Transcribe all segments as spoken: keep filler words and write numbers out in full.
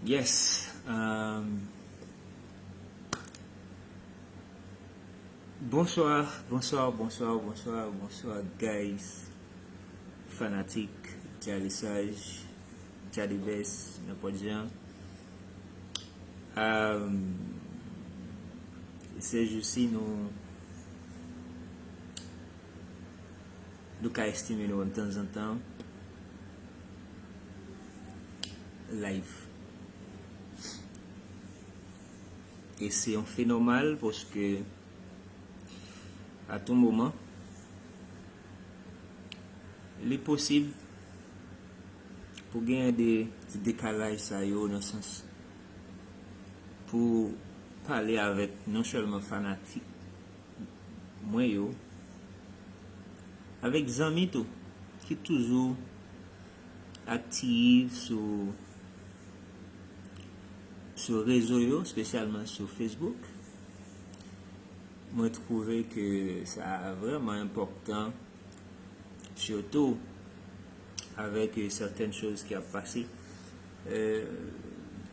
Yes. Um, bonsoir, bonsoir, bonsoir, bonsoir, bonsoir, guys. Fanatik, Djalisaj, Djadibes, nenpòt jan. Um, se jou si nou, nou ka estime nou tanzantan live. E se yon fenomal paske a tou moman, li posib pou genyen de ti dekalaj sa yo nan sans pou pale avèk non sèlman fanatik mwen yo, avèk zanmi tou, ki toujou aktif sou, sou rezo yo, espesyalman sou Facebook. Mwen twouve ke sa vrèman enpòtan, sitou avèk, eh, sètèn choz ki ap pase. Eh,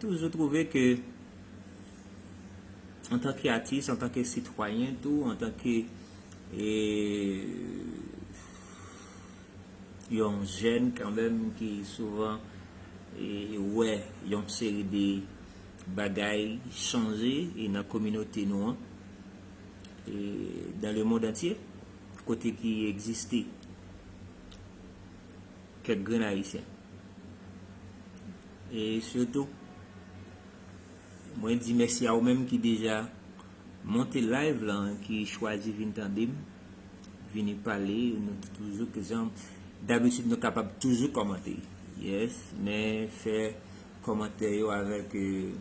toujou twouve ke antanke atis, antanke sitwayen tou, antanke, eh, yon jèn kanmenm ki souvan, eh, wè yon seri de bagay chanje, eh, nan kominote nou an, eh, dans le monde entier, kote ki egziste kèk grenn Ayisyen. E sitou, mwen di mèsi a ou menm ki deja monte live lan, ki chwazi vin tande m, vini pale, nou toujou, ke jan dabitid nou kapab toujou kòmante. Yes, men fè kòmantè yo avèk, eh,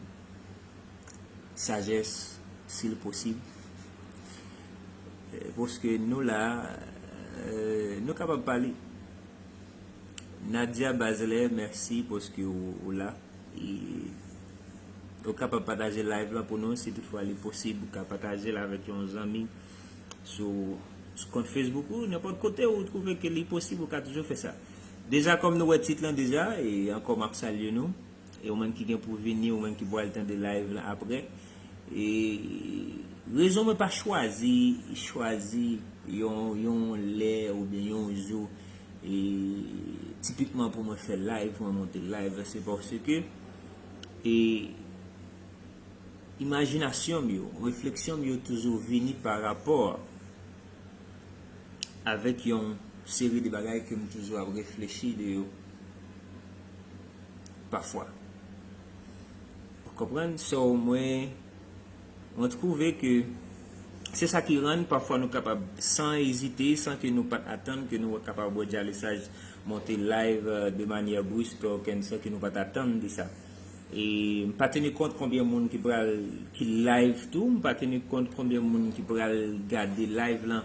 sajès, si l posib. Eh, paske nou la, eh, nou kapab pale. Nadia Bazlè, mèsi paske ou, ou la. E ou kapab pataje live lan pou nou, si toutfwa li posib, ou ka pataje l avèk yon zanmi sou, sou kont Facebook ou, nenpòt kote ou twouve ke li posib, ou ka toujou fè sa. Deja, kòm nou wè tit lan deja, e ankò m ap salye nou. E ou menm ki gen pou vini, ou menm ki pral tande live lan apre. E rezon mwen pa chwazi, chwazi yon, yon lè oubyen yon jou, e tipikman pou mwen fè live, mwen monte live, se paske, e imajinasyon m yo, refleksyon m yo toujou vini pa rapò avèk yon seri de bagay ke m toujou ap reflechi de yo pafwa. Ou konprann? So, mwen, mwen twouve ke se sa ki rann pafwa nou kapab, san ezite, san ke nou pa t atann ke nou kapab wè Djalisaj monte live, euh, de manyè brisk, euh, konsa ke nou pa t atann de sa. E m pa teni kont konbyen moun ki pral, ki live tou, m pa teni kont konbyen moun ki pral gade live lan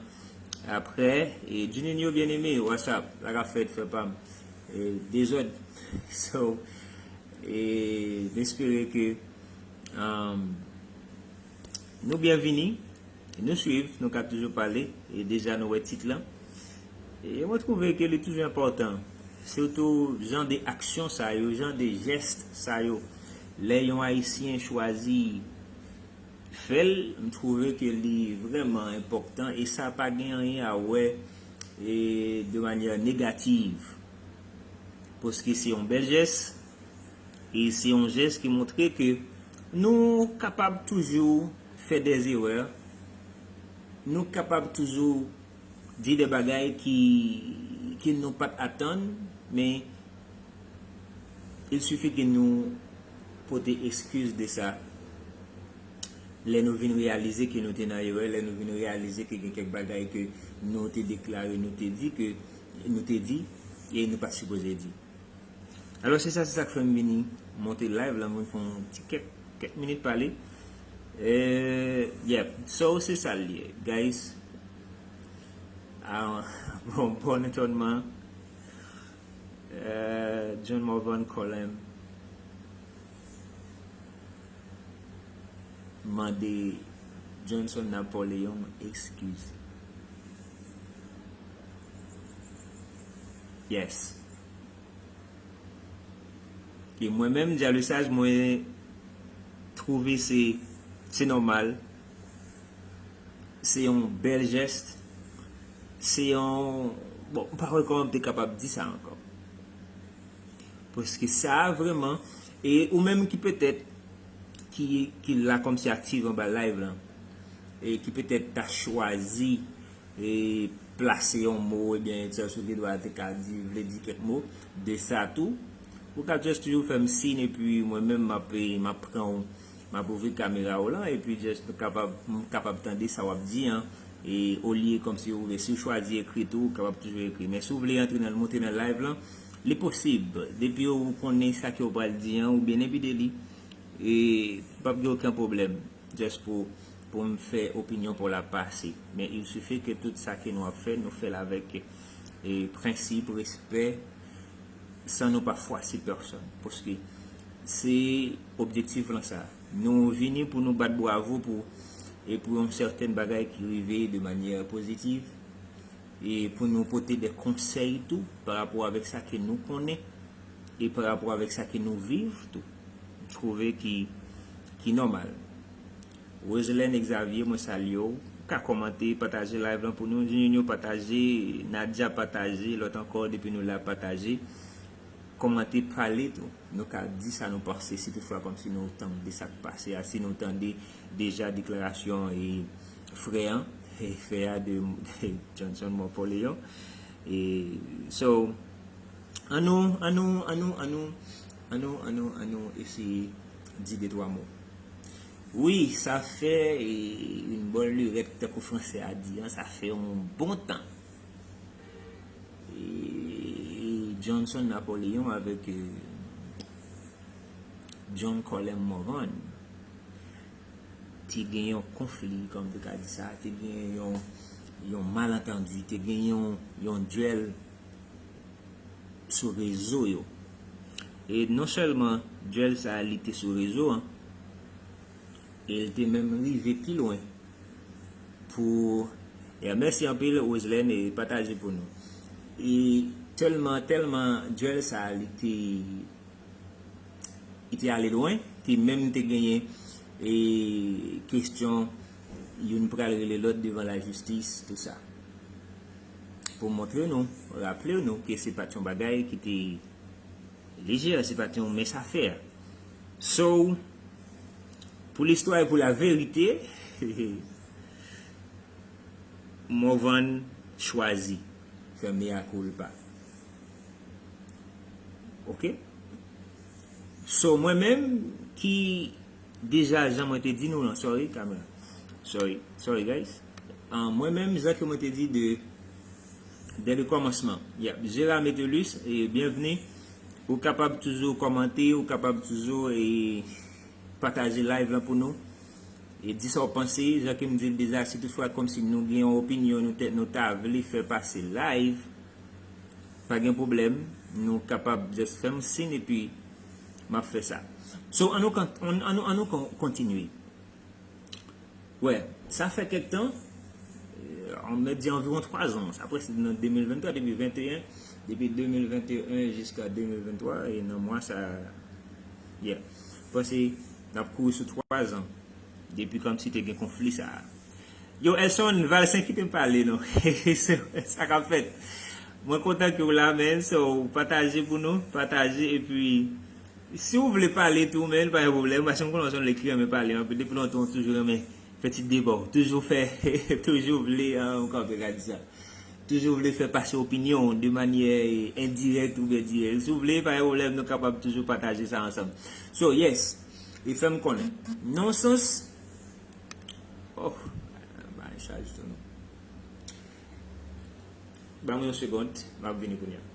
apre. E Juninho Bien-Aimé, what's up? Sa k ap fèt, frè pa m? E, dezòd. So, e m espere ke, um, nou byen vini. Nou swiv, nou ka toujou pale, e deja nou wè tit lan. E mwen twouve ke li toujou enpòtan, sitou jan de aksyon sa yo, jan de jès sa yo. Lè yon Ayisyen chwazi fè l, m twouve ke li vrèman enpòtan, e sa pa gen anyen a wè, e, de manyè negativ. Paske se yon bèl jès, e se yon jès ki montre ke nou kapab toujou fè dè erè, nou kapab toujou di de bagay ki, ki nou pa t atann, men il suffit ke nou pote eskiz de sa. Lè nou vin reyalize ke nou te nan erè, lè nou vin reyalize ke gen kèk bagay ke nou te deklare, nou te di ke, nou te di, e nou pa t sipoze di. Alò, se sa, se sa k fè m vini monte live la, mwen fè yon ti kèk, kèk minit pale. Eh, yep. So, se sa l ye, guys. Ah, bon, bon etònman. Eh, John Morvan Colin mande Johnson Napoleon eskiz. Yes. E mwen menm, Dja Lesaj, mwen twouve se, se nòmal. Se yon bèl jès. Se yon, bon, m pa wè kòman m te kapab di sa ankò. Paske sa a vrèman, e ou menm ki petèt, ki, ki la kòmsi aktif anba live lan, e ki petèt ta chwazi e plase yon mo, ebyen, Charles Figueroa te ka di, vle di kèk mo de sa tou. Ou ka just toujou fè m siy, epi mwen menm, m ap, m ap pran w, m ap ouvri kamera w lan, epi just nou kapab, m kapab tande sa w ap di an. E olye kòmsi ou vle, si w chwazi ekri tou, ou kapab toujou ekri. Men si w vle antre nan, monte nan live lan, li posib. Depi ou konnen sa ke w pral di an, ou byen enbi de li, e p ap gen okenn pwoblèm. Just pou, pou m fè opinyon pa w la pase. Men il suffit ke tout sa ke nou ap fè, nou fè l avèk, e, prensip, respè, san nou pa fwase pèsòn. Paske se objektif lan sa. Nou vini pou nou bat bravo pou, e pou yon sèten bagay ki rive de manyè pozitiv, e pou nou pote de konsèy tou pa rapò avèk sa ke nou konnen e pa rapò avèk sa ke nou viv tou. M twouve ki, ki nòmal. Roselène Xavier, mwen salye w. Ou ka kòmante, pataje live lan pou nou. Juninho, pataje. Nadia, pataje. Lòt ankò, depi nou la, pataje. Kòmante, pale tou. Nou ka di sa nou panse, si toutfwa kòmsi nou tande sa k pase a, si nou tande deja deklarasyon e frè an, e frè a de Johnson Morpholéon. E, so, annou, annou, annou, annou, annou, annou, annou eseye di de twa mo. Wi, sa fè, e, une bonne lurette, tankou fransè a di an, sa fè yon bon tan. E, Johnson Napoléon avèk, e, John Colem Morvan te gen yon konfli, kòm te ka di sa, te gen yon, yon malantandi, te gen yon, yon dyèl sou rezo yo. E non sèlman dyèl sa a li te sou rezo an, e l te menm rive pi lwen pou, e mèsi anpil, Roselène, e pataje pou nou. E tèlman, tèlman dyèl sa a li te, li te ale lwen, te menm te genyen, e, kesyon youn pral rele lòt devan lajistis, tou sa. Pou montre nou, raple nou ke se pa t yon bagay ki te lejè, se pa t yon mens afè. So, pou listwa e pou laverite, Morvan chwazi fè mea culpa. Oke? So, mwen menm ki deja, jan mwen te di nou lan, sorry, kamera. Sorry, sorry, guys. Ah, mwen menm, jan ke mwen te di de, dès le commencement. Yep, Gérard Metellus, e byenvni. Ou kapab toujou kòmante, ou kapab toujou, e, pataje live lan pou nou. E di sa w panse, jan ke m di l deja, si toutfwa kòmsi nou gen yon opinyon nou te, nou ta vle fè pase live, pa gen pwoblèm, nou kapab just fè m siy epi m ap fè sa. So, ann nou, ann, ann nou, ann nou kon-, kontinye. Wè, sa fè kèk tan, e, on mèt di anviwon twa zan, sa prèske nan de mil venntwa, depi venteyen, depi de mil venteyen jiska de mil venntwa, e nan mwa sa, yeah. Panse n ap kouri sou twa zan, depi kòmsi te gen konfli sa a. Yo, Elson, Valcin, kite m pale, non. Sa k ap fèt. Mwen kontan ke w la, men, so, pataje pou nou, pataje, epi, si w vle pale tou, men, pa gen pwoblèm, paske m konnen w se yon nèg ki renmen pale anpil, depi lontan w toujou renmen fè ti deba, w toujou fè, toujou vle, an, kòman m ka di sa? Toujou vle fè pase opinyon w de manyè, e, endirèk oubyen dirèk. Si w vle, pa gen pwoblèm, nou kapab toujou pataje sa ansanm. So, yes, e fè m konnen. Nan yon sans, oh, bay chaj tou non. Ban mwen yon segond, m ap vini kounye a.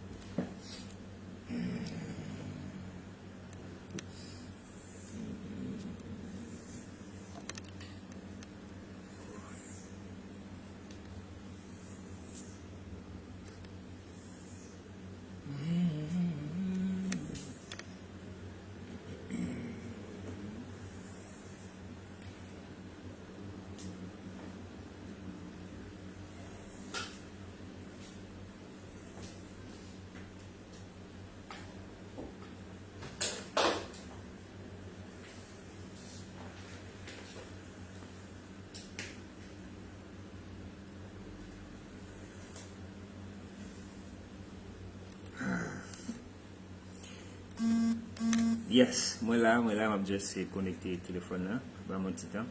Yes, mwen la, mwen la, m ap just konekte telefòn nan. Ban mwen ti tan.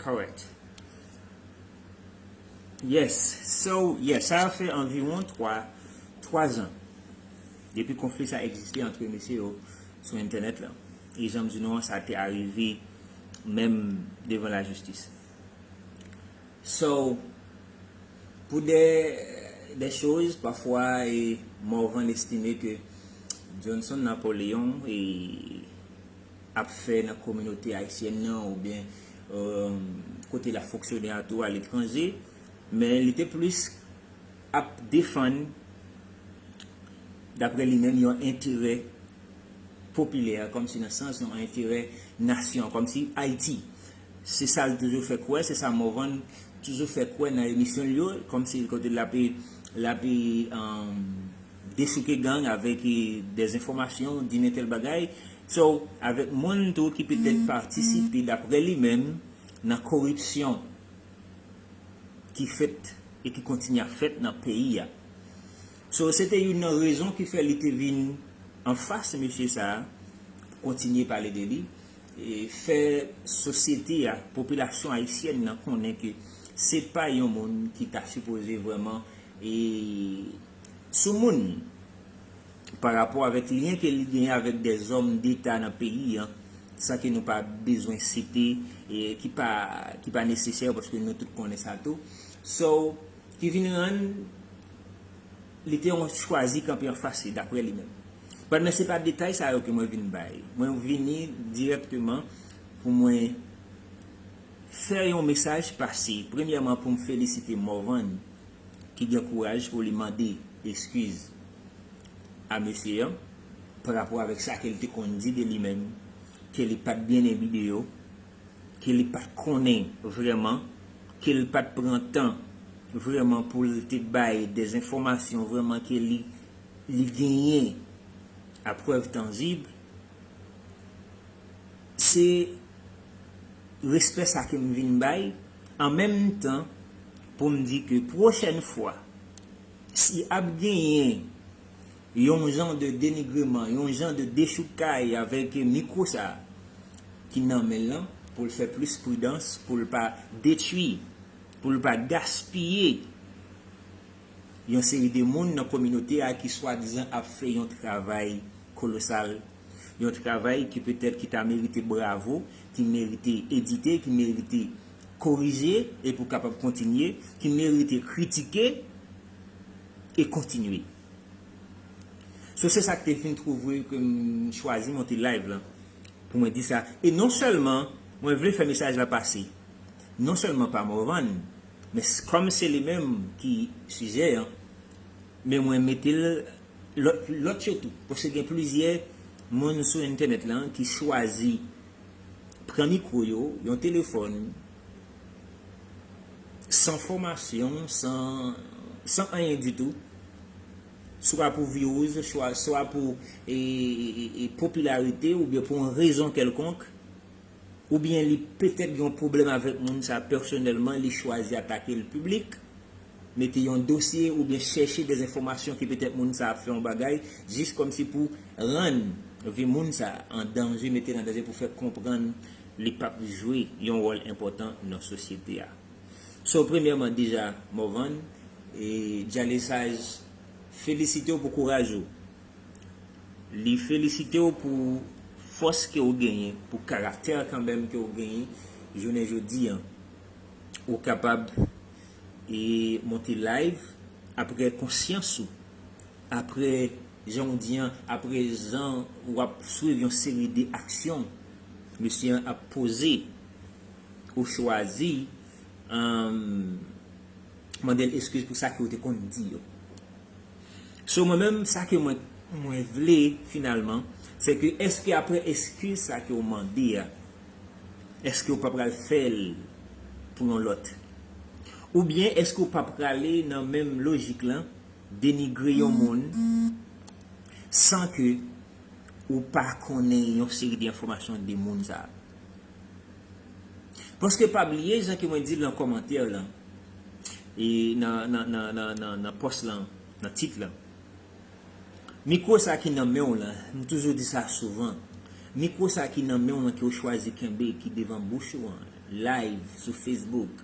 Correct. Yes. So, yes, sa fè anviwon twa, twa zan depi konfli sa egziste antre mesye yo sou entènèt la. E jan m di nou an, sa te arive menm devan lajistis. So, pou de, de choz, pafwa, e Morvan estime ke Johnson Napoléon e ap fè nan kominote ayisyèn nan oubyen, euh, kote l ap fonksyone a tou aletranje, men li te plis ap defann, daprè li menm, yon enterè popilè, kòmsi nan sans yon enterè nasyon, kòmsi Ayiti. Se sa l toujou fè kwè, se sa Morvan toujou fè kwè nan emisyon l yo, kòmsi kote l ap, l ap, um, dechouke gang avèk, eh, dèzenfòmasyon, di nenpòt bagay. So, avèk moun tou ki petèt patisipe, daprè li menm, nan koripsyon ki fèt e ki kontinye ap fèt nan peyi a. So, se te youn nan rezon ki fè li te vin anfas mesye sa a, kontinye pale de li, e fè sosyete a, popilasyon ayisyèn nan konnen ke se pa yon moun ki ta sipoze vrèman, e, sou moun pa rapò avèk lyen ke li genyen avèk de zòm deta nan peyi an, san ke nou pa bezwen site, e ki pa, ki pa nesesè, paske nou tout konnen sa tou. So, ki vin rann li te yon chwazi kanpe anfas li, daprè li menm. But, men se pa detay sa yo ke mwen vin bay. Mwen vini dirèkteman pou mwen fè yon mesaj pase. Premyèman, pou m felisite Morvan, ki gen kouraj pou li mande eskiz a mesye an pa rapò avèk sa ke l te konn di de li menm, ke li pa t byen enbi de yo, ke li pa t konnen vrèman, ke l pa t pran tan vrèman pou l te bay de enfòmasyon vrèman ke li, li genyen a prèv tanjib, se respè sa ke m vin bay, an menm tan pou m di ke pwochèn fwa, si ap genyen yon jan de denigreman, yon jan de dechoukay avèk mikwo sa a ki nan men l lan, pou l fè plis pridans, pou l pa detwi, pou l pa gaspiye yon seri de moun nan kominote a ki swadizan ap fè yon travay kolosal, yon travay ki petèt ki ta merite bravo, ki merite edite, ki merite korije e pou kapab kontinye, ki merite kritike e kontinye. So, se sa k te vin twouve ke m chwazi monte live lan pou mwen di sa. E non sèlman mwen vle fè mesaj la pase, non sèlman pa Morvan, men s-, kòm se li menm ki sijè an, men mwen mete l lòt, lòt yo tou. Paske gen plizyè moun sou entènèt lan ki chwazi pran mikwo yo, yon telefòn, san fòmasyon, san, san anyen ditou, swa pou views, swa, swa pou, e, e, e, e, popilarite, oubyen pou yon rezon kèlkonk, oubyen li petèt gen yon pwoblèm avèk moun sa pèsonèlman, li chwazi atake l piblik, mete yon dosye oubyen chèche de enfòmasyon ki petèt moun sa ap fè yon bagay, jis kòmsi pou rann vi moun sa an danje, mete l an danje, pou fè konprann li p ap jwe yon wòl enpòtan nan sosyete a. So, premyèman, deja, Morvan, e, Djalesaj felisite w pou kouraj ou. Li felisite w pou fòs ke w genyen, pou karaktè kanmenm ke w genyen, jounen jodi an. Ou kapab, e, monte live apre konsyans ou, apre, jan w di an, apre jan w ap swiv yon seri de aksyon mesye an ap poze, ou chwazi, um, mande l eskiz pou sa ke w te konn di yo. So, mwen menm, sa ke mwen, mwen vle, finalman, se ke èske apre eskiz sa ke w mande a, èske w pa pral fè l pou yon lòt? Oubyen èske w pa prale nan menm lojik lan, denigre yon moun, san ke ou pa konnen yon seri de enfòmasyon de moun sa a. Paske pa bliye, jan ke mwen di l nan kòmantè lan, e nan, nan, nan, nan, nan, nan pòs lan, nan tit lan, mikwo sa ki nan men w lan, m toujou di sa souvan, mikwo sa ki nan men w lan ke w chwazi kenbe, ki devan bouch ou an, live sou Facebook,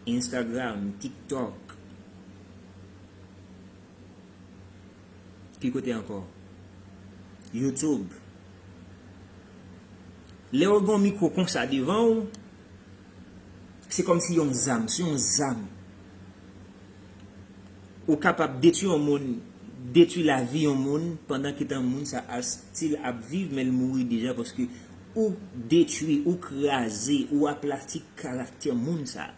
Instagram, TikTok, ki kote ankò? YouTube. Lè w gen yon mikwo konsa devan w, se kòmsi yon zam, se yon zam. Ou kapab detwi yon moun, detwi lavi yon moun, pandan ke tan moun sa a still ap viv, men l mouri deja, paske ou detwi, ou kraze, ou aplati karaktè moun sa a.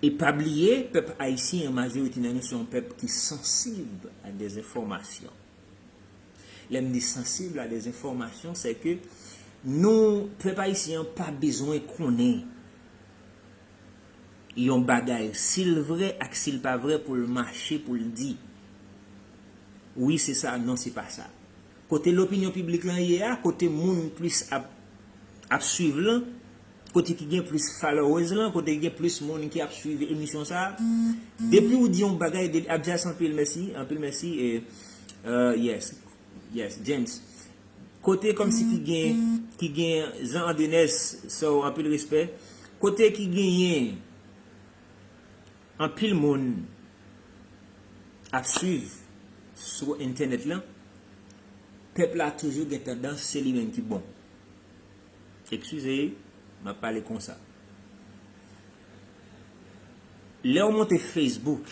E pa bliye, pèp ayisyen an, majorite nan nou, se yon pèp ki sansib a dèzenfòmasyon. Lè m di sansib a dèzenfòmasyon, se ke nou, pèp ayisyen an, pa bezwen konnen yon bagay, si l vrè ak si l pa vrè, pou l mache, pou l di, wi, se sa, non, se pa sa. Kote lopinyon piblik lan ye a, kote moun plis ap, ap swiv lan, kote ki gen plis followers lan, kote ki gen plis moun ki ap swiv emisyon sa a, depi w di yon bagay, de, Abdias, anpil mèsi, anpil mèsi, e, euh, yes, yes, James. Kote kòmsi ki gen, ki gen Jean Andenès, so, anpil respè. Kote ki genyen anpil moun ap swiv sou entènèt lan, pèp la toujou gen tandans se li menm ki bon. Eskize, m ap pale konsa. Lè w monte Facebook,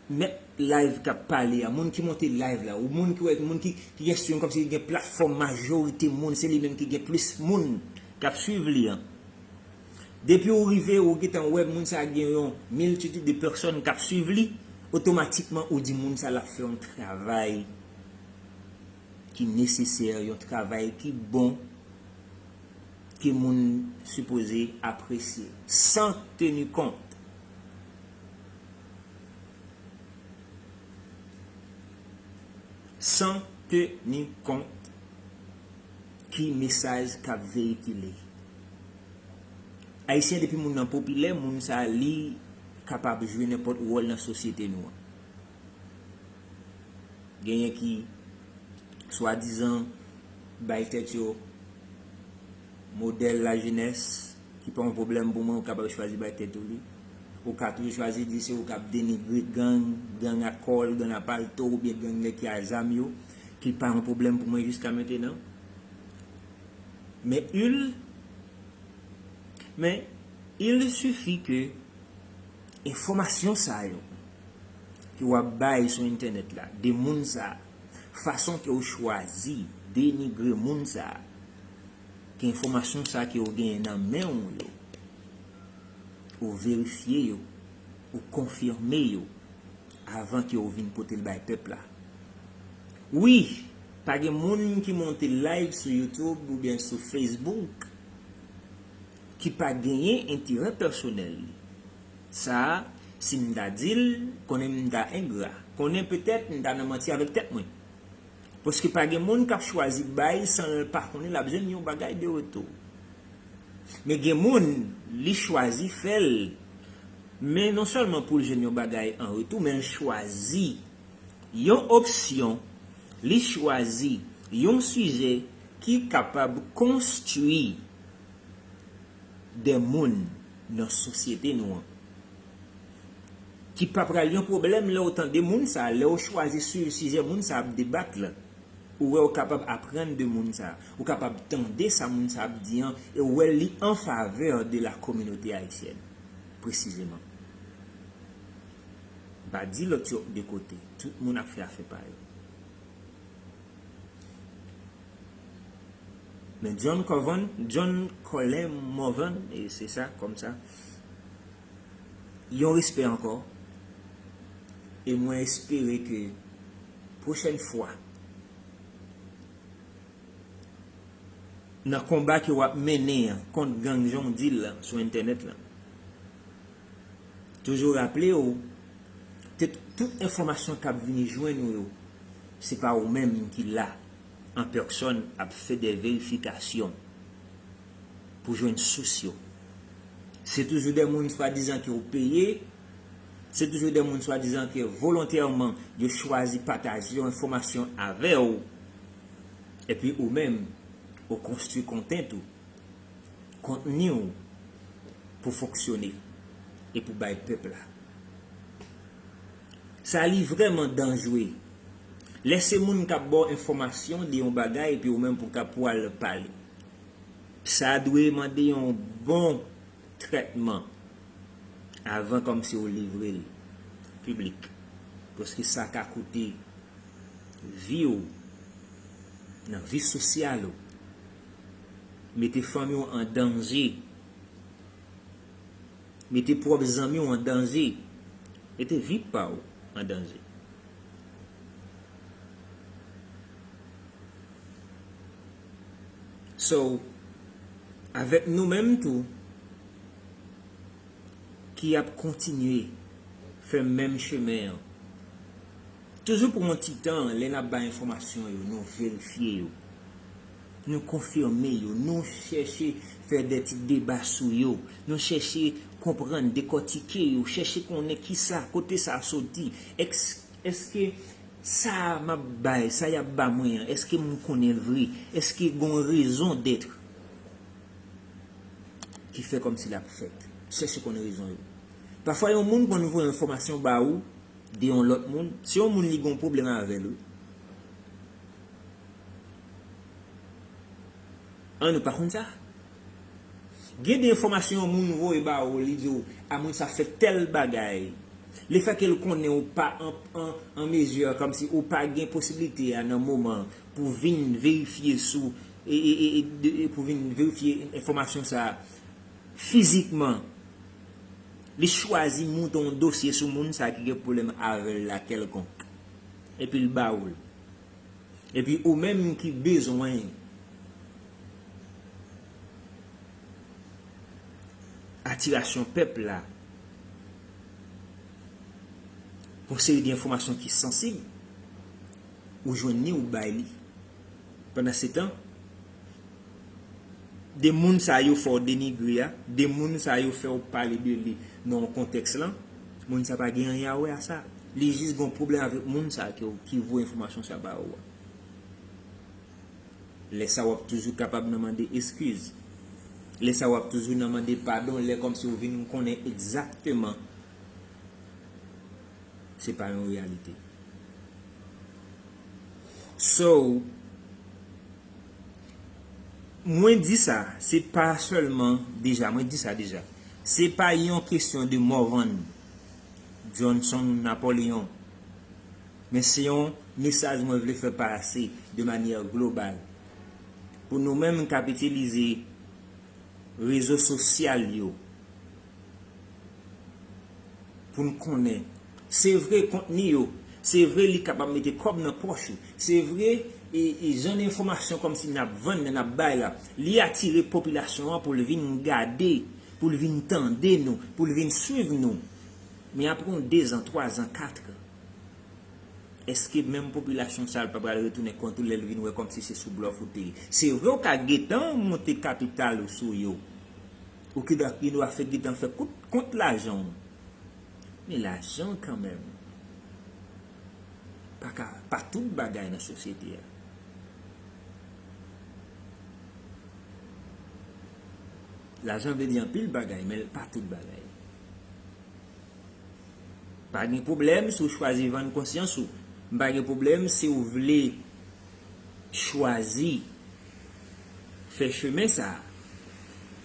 mèt live k ap pale a, moun ki monte live la, ou moun ki wè, moun ki, ki gen stream kòmsi gen platfòm majorite moun, se li menm ki gen plis moun k ap swiv li an. Depi ou rive, ou gentan wè moun sa a gen yon miltitid de pèsòn k ap swiv li, otomatikman ou di moun sa a l ap fè yon travay ki nesesè, yon travay ki bon, ke moun sipoze apresye, san teni kont, san teni kont ki mesaj k ap veyikile. Ayisyen, depi moun nan popilè, moun sa a, li kapab jwe nenpòt wòl nan sosyete nou an. Genyen ki swadizan bay tèt yo modèl lajenès, ki pa yon pwoblèm pou mwen, ou kapab chwazi bay tèt ou li. Ou ka toujou chwazi di se ou k ap denigre gang, gang a kòl, gang a palto, oubyen gang nèg ki a zam yo, ki pa yon pwoblèm pou mwen jiska mentenan. Men il, men il suffit que enfòmasyon sa yo ke w ap bay sou entènèt la, de moun sa, fason ke w chwazi denigre moun sa, ke enfòmasyon sa ke w genyen nan men w yo, ou verifye yo, ou konfime yo, avan ke w vin pote l bay pèp la. Wi, pa gen moun ki monte live sou YouTube oubyen sou Facebook ki pa genyen enterè pèsonèl li. Sa a, si m ta di l, konnen m ta engra. Konnen petèt m ta nan manti avèk tèt mwen. Paske pa gen moun k ap chwazi bay san l pa konnen l ap jwenn yon bagay de retou. Men gen moun, li chwazi fè l, men non sèlman pou l jwenn yon bagay an retou, men l chwazi yon opsyon, li chwazi yon sijè ki kapab konstwi de moun nan sosyete nou an. Ki pa pral yon pwoblèm lè w tande moun sa, lè w chwazi swiv sijè moun sa ap debat la. Ou wè, ou kapab aprann de moun sa, ou kapab tande sa moun sa ap di an, e ou wè li an favè de la communauté haïtienne, presizeman. M pa di lòt yo de kote, tout moun ap fè afè pa yo. Men John Covan, John Colin Morvan, e se sa, kòm sa. Yon respè ankò. E mwen espere ke pwochèn fwa, nan konba ke w ap mennen an kont gang jan w di l lan sou entènèt lan, Toujou raple w, te tout enfòmasyon k ap vini jwenn ou yo, se pa ou menm ki la an pèsòn ap fè de verifikasyon pou jwenn sous yo. Se toujou de moun swadizan ke w peye, se toujou de moun swadizan ke volontèman yo chwazi pataje yon enfòmasyon avè w, epi ou menm, ou konstwi kontent ou, kontni w pou fonksyone e pou bay pèp la. Sa li vrèman danjre. Lè se moun k ap ba w enfòmasyon de yon bagay epi ou menm pou ka pwal pale. Sa dwe mande yon bon trètman avan kòmsi ou livre l piblik. Paske sa ka koute vi w, nan vi sosyal ou. Mete fanmi w an danje. Mete pwòp zanmi w an danje. Mete vi pa w an danje. So, avèk nou menm tou, ki ap kontinye fè menm chemen an. Toujou pran yon ti tan, lè n ap bay enfòmasyon yo, nou verifye yo. Nou konfime yo, nou chèche fè de ti deba sou yo, nou chèche konprann, dekòtike yo, chèche konnen kisa, kote sa soti, èks-, èske sa m ap bay, sa y ap ba mwen an, èske m konnen l vre, èske gen yon rezon dèt ki fè kòmsi l ap fèt. Chèche konn rezon yo. Pafwa, yon moun konn voye enfòmasyon ba ou de yon lòt moun, se yon moun li gen yon pwoblèm avè l, wi. An, nou pa konn sa? Gen de enfòmasyon yon moun voye ba ou, li di w, a, moun sa fè tèl bagay. Lefètke l konnen ou pa an, an, an mezi, kòmsi ou pa gen posiblite a nan moman pou vin verifye sou, e, e, e, e, de, e pou vin verifye enfòmasyon sa a fizikman, li chwazi monte yon dosye sou moun sa a ki gen pwoblèm avè l la kèlkonk. Epi l ba ou l. Epi ou menm ki bezwen atirasyon pèp la pou yon seri de enfòmasyon ki sansib, ou jwenn li, ou bay li. Pandansetan, de moun sa yo fè w denigre a, de moun sa yo fè w pale de li nan yon kontèks lan, moun sa pa gen anyen a wè a sa. Li jis gen yon pwoblèm avèk moun sa ki, ki voye enfòmasyon sa ba ou a. Lè sa w ap toujou kapab nan mande eskiz. Lè sa w ap toujou nan mande padon, lè kòmsi w vin konnen egzakteman se pa yon reyalite. So, mwen di sa, se pa sèlman, deja, mwen di sa deja. Se pa yon kesyon de Morvan, Johnson, Napoleon. Men se yon mesaj mwen vle fè pase de manyè global. Pou nou menm k ap itilize rezo sosyal yo, pou n konnen. Se vre, kontni yo, se vre, li kapab mete kòb nan pòch ou. Se vre, e, e jan de enfòmasyon kòmsi n ap vann, n ap bay la, li atire popilasyon an pou l vin gade, pou l vin tande nou, pou l vin swiv nou. Men apre yon dezan, twazan, katran, èske menm popilasyon sa a pa pral retounen kont ou lè l vin wè kòmsi se sou blòf ou te ye? Se vre, ou ka gentan monte kapital ou sou yo. Ou ki dwa, gen dwa fè, gentan fè kout kont lajan w. Men lajan kanmenm pa ka, pa tout bagay nan sosyete a. Lajan vle di anpil bagay, men pa tout bagay. Pa gen pwoblèm si w chwazi vann konsyans ou. M pa gen pwoblèm si w vle chwazi fè chemen sa a.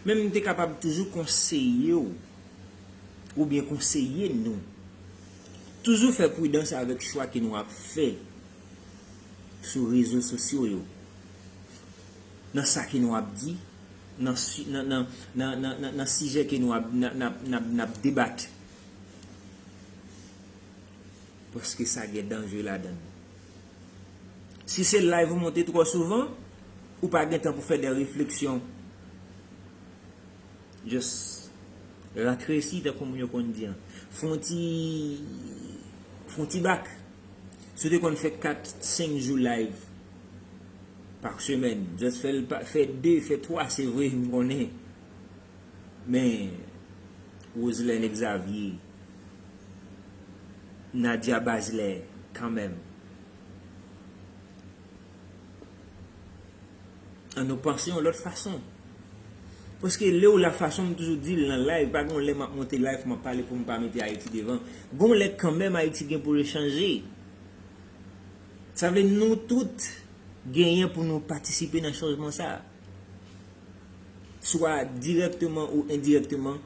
Men m te kapab toujou konseye w, oubyen konseye nou, toujou fè pridans avèk chwa ke nou ap fè sou rezo sosyo yo, nan sa ke nou ap di, nan si-, nan, nan, nan, nan, nan, nan sijè ke nou ap, n ap, n ap, n ap, n ap debat. Paske sa gen danje ladan l. Si se live ou monte twò souvan, ou pa gen tan pou fè de refleksyon. Just rantre isi, tankou moun yo konn di an. Fè yon ti, fè yon ti bak. Si w te konn fè kat, senk jou live pa semèn, just fè l pa, fè de, fè twa, se vre, m konnen. Men, Roselène Exavier, Nadia Bazelais, kanmenm. Ann nou panse yon lòt fason. Paske lè w la fason m toujou di l nan live, pa gen lè m ap monte live, m ap pale pou m pa mete Ayiti devan. Gen lè kanmenm Ayiti gen pou l chanje. Sa vle nou tout genyen pou nou patisipe nan chanjman sa a. Swa dirèkteman ou endirèkteman,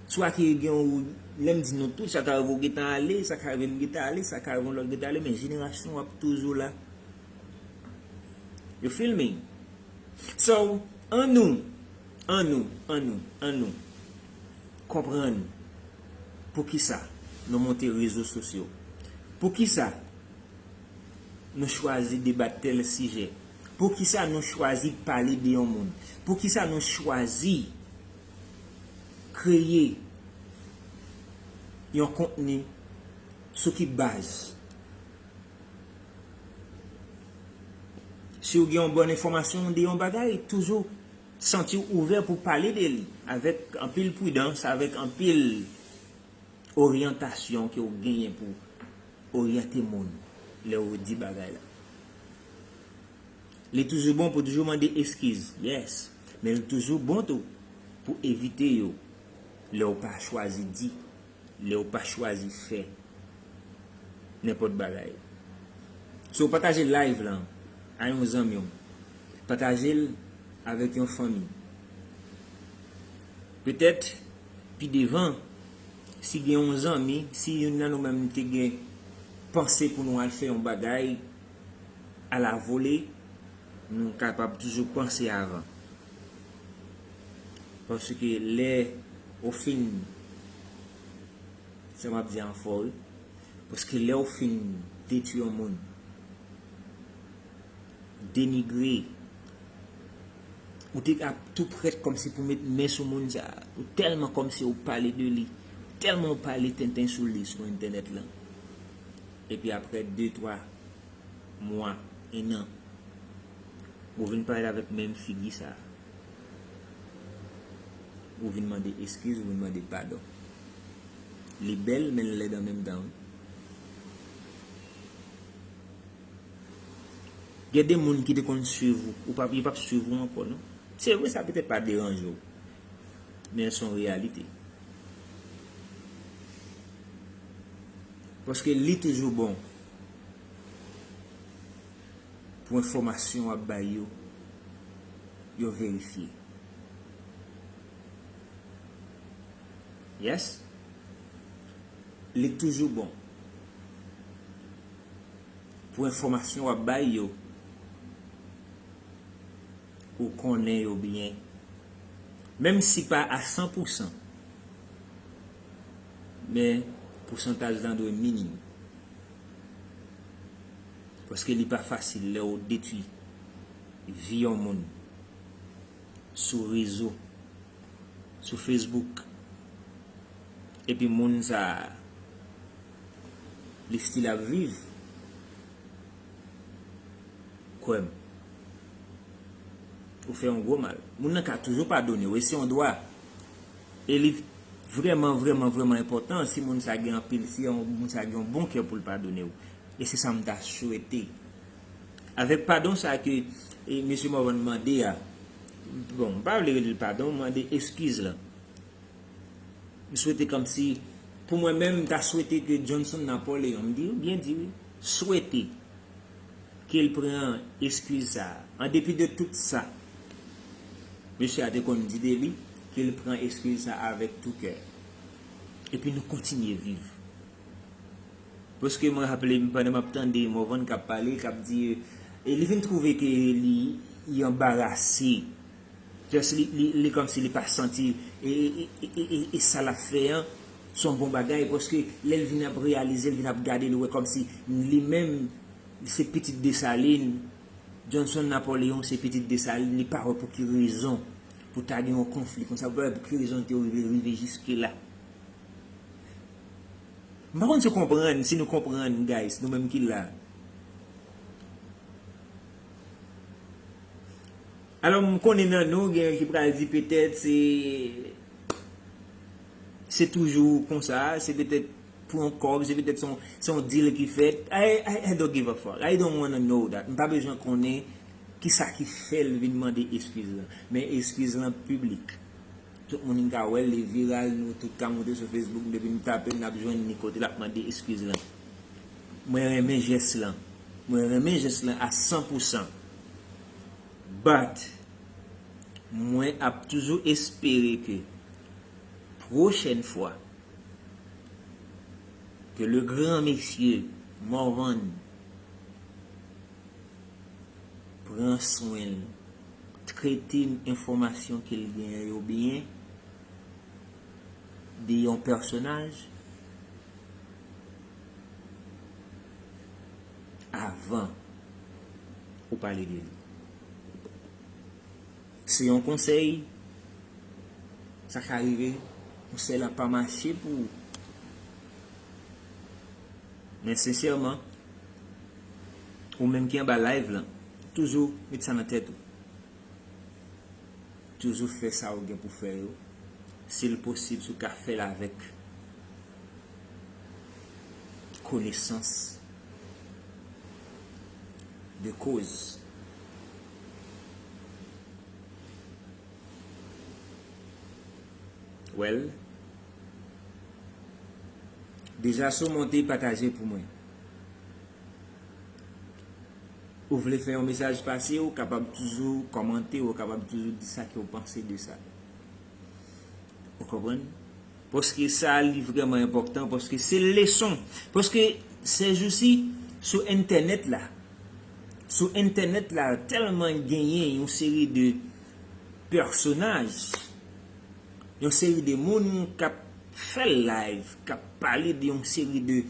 swa ki gen ou, lè m di nou tout, sa ka rive w gentan ale, sa ka rive m gentan ale, sa ka rive yon lòt gentan ale, men jenerasyon w ap toujou la. You feel me? So, ann nou, ann nou, ann nou, ann nou konprann poukisa nou monte rezo sosyo. Poukisa nou chwazi debat tèl sijè? Poukisa nou chwazi pale de yon moun? Poukisa nou chwazi kreye yon kontni sou ki baz? Si w gen yon bòn enfòmasyon de yon bagay, toujou santi w ouvè pou pale de li avèk anpil pridans, avèk anpil oryantasyon ke w genyen pou oryante moun lè w di bagay la. Li toujou bon pou toujou mande eskiz, yes. Men li toujou bon tou pou evite yo lè w pa chwazi di, lè w pa chwazi fè nenpòt bagay. So, pataje live lan a yon zanmi w. Pataje l avèk yon fanmi. Petèt, pi devan, si gen yon zanmi, si youn nan nou menm te gen panse pou nou al fè yon bagay, a la vole, nou kapab toujou panse avan. Paske lè ou fin, sa m ap di an fò, wi. Paske lè ou fin detwi yon moun, denigre, ou te ap tou prèt kòmsi pou met men sou moun sa a. Ou tèlman kòmsi ou pale de li, tèlman ou pale tenten sou li sou entènèt lan. Epi apre de, twa mwa, en an, ou vin pale avèk menm figi sa a. Ou vin mande eskiz, ou vin mande padon. Li bèl, men l lèd an menm tan, wi. Gen de moun ki te konn swiv ou, ou p ap, yo p ap swiv ou ankò, non. Se vre, sa petèt pa deranje w, men se yon reyalite. Paske li toujou bon pou enfòmasyon w ap bay yo, yo verifye. Yes? Li toujou bon pou enfòmasyon w ap bay yo, ou konnen yo byen. Menm si pa a san pou san, men pousantaj lan dwe minim. Paske li pa fasil lè w detwi vi yon moun sou rezo, sou Facebook. Epi moun sa a, li still ap viv. Kwè m, ou fè yon gwo mal. Moun nan ka toujou padone w, e se yon dwa. E li vrèman, vrèman, vrèman enpòtan si moun sa gen anpil, si yon moun sa gen yon bon kè pou l padone w. E se sa m ta swete. Avèk padon sa ke, e, mesye Morvan mande a, bon, m pa vle rele l padon, mande eskiz la. M swete kòmsi, pou mwen menm, m ta swete ke Johnson Napoléon, m di, byen di wi, swete ke l pran eskiz sa a. An depi de tout sa mesye a te konn di de li, ke l pran eskiz sa a avèk tou kè. Epi nou kontinye viv. Paske mwen raple m, pandan m ap tande Morvan k ap pale, k ap di, e li vin twouve ke li, li anbarase. Just li, li, li kòmsi li pa santi e, e, e, e, e, e sa l ap fè an, se yon bon bagay, paske lè l vin ap reyalize, l vin ap gade, l wè kòmsi li menm, se pitit Desalin, Johnson Napoléon se pitit Desalin, li pa wè pou ki rezon pou ta gen yon konfli konsa, li pa wè pou ki rezon te rive, rive jiske la. M pa konn si w konprann, si nou konprann, guys, nou menm ki la. Alò, m konnen nan nou, gen ki pral di petèt se, se toujou konsa, se petèt pou yon kòb, se petèt se yon, se yon deal ki fèt. I, I, I don't give a fuck. I don't wanna know that. M pa bezwen konnen kisa ki fè l vin mande eskiz lan. Men eskiz lan piblik. Tout moun ka wè l, li viral, nou tout ka monte sou Facebook, depi m tape l, n ap jwenn li kote l ap mande eskiz lan. Mwen renmen jès lan. Mwen renmen jès lan a san pou san. But, mwen ap toujou espere ke pwochèn fwa, ke le gran mesye Morvan pran swen l, trete enfòmasyon ke l genyen yo byen de yon pèsonaj avan ou pale de li. Se yon konsèy, sa ka rive, konsèy la pa mache pou ou. Men sensèman, ou menm ki anba live lan, toujou met sa nan tèt ou. Toujou fè sa ou gen pou fè yo. Si l posib, si w ka fè l avèk konesans de koz. Well, deja si w monte, pataje pou mwen. Ou vle fè yon mesaj pase, ou kapab toujou kòmante, ou kapab toujou di sa ke w panse de sa. Ou konprann? Paske sa li vrèman enpòtan, paske se leson. Paske sèjousi, sou entènèt la, sou entènèt la, tèlman genyen yon seri de pèsonaj, yon seri de moun k ap fè live, k ap pale de yon seri de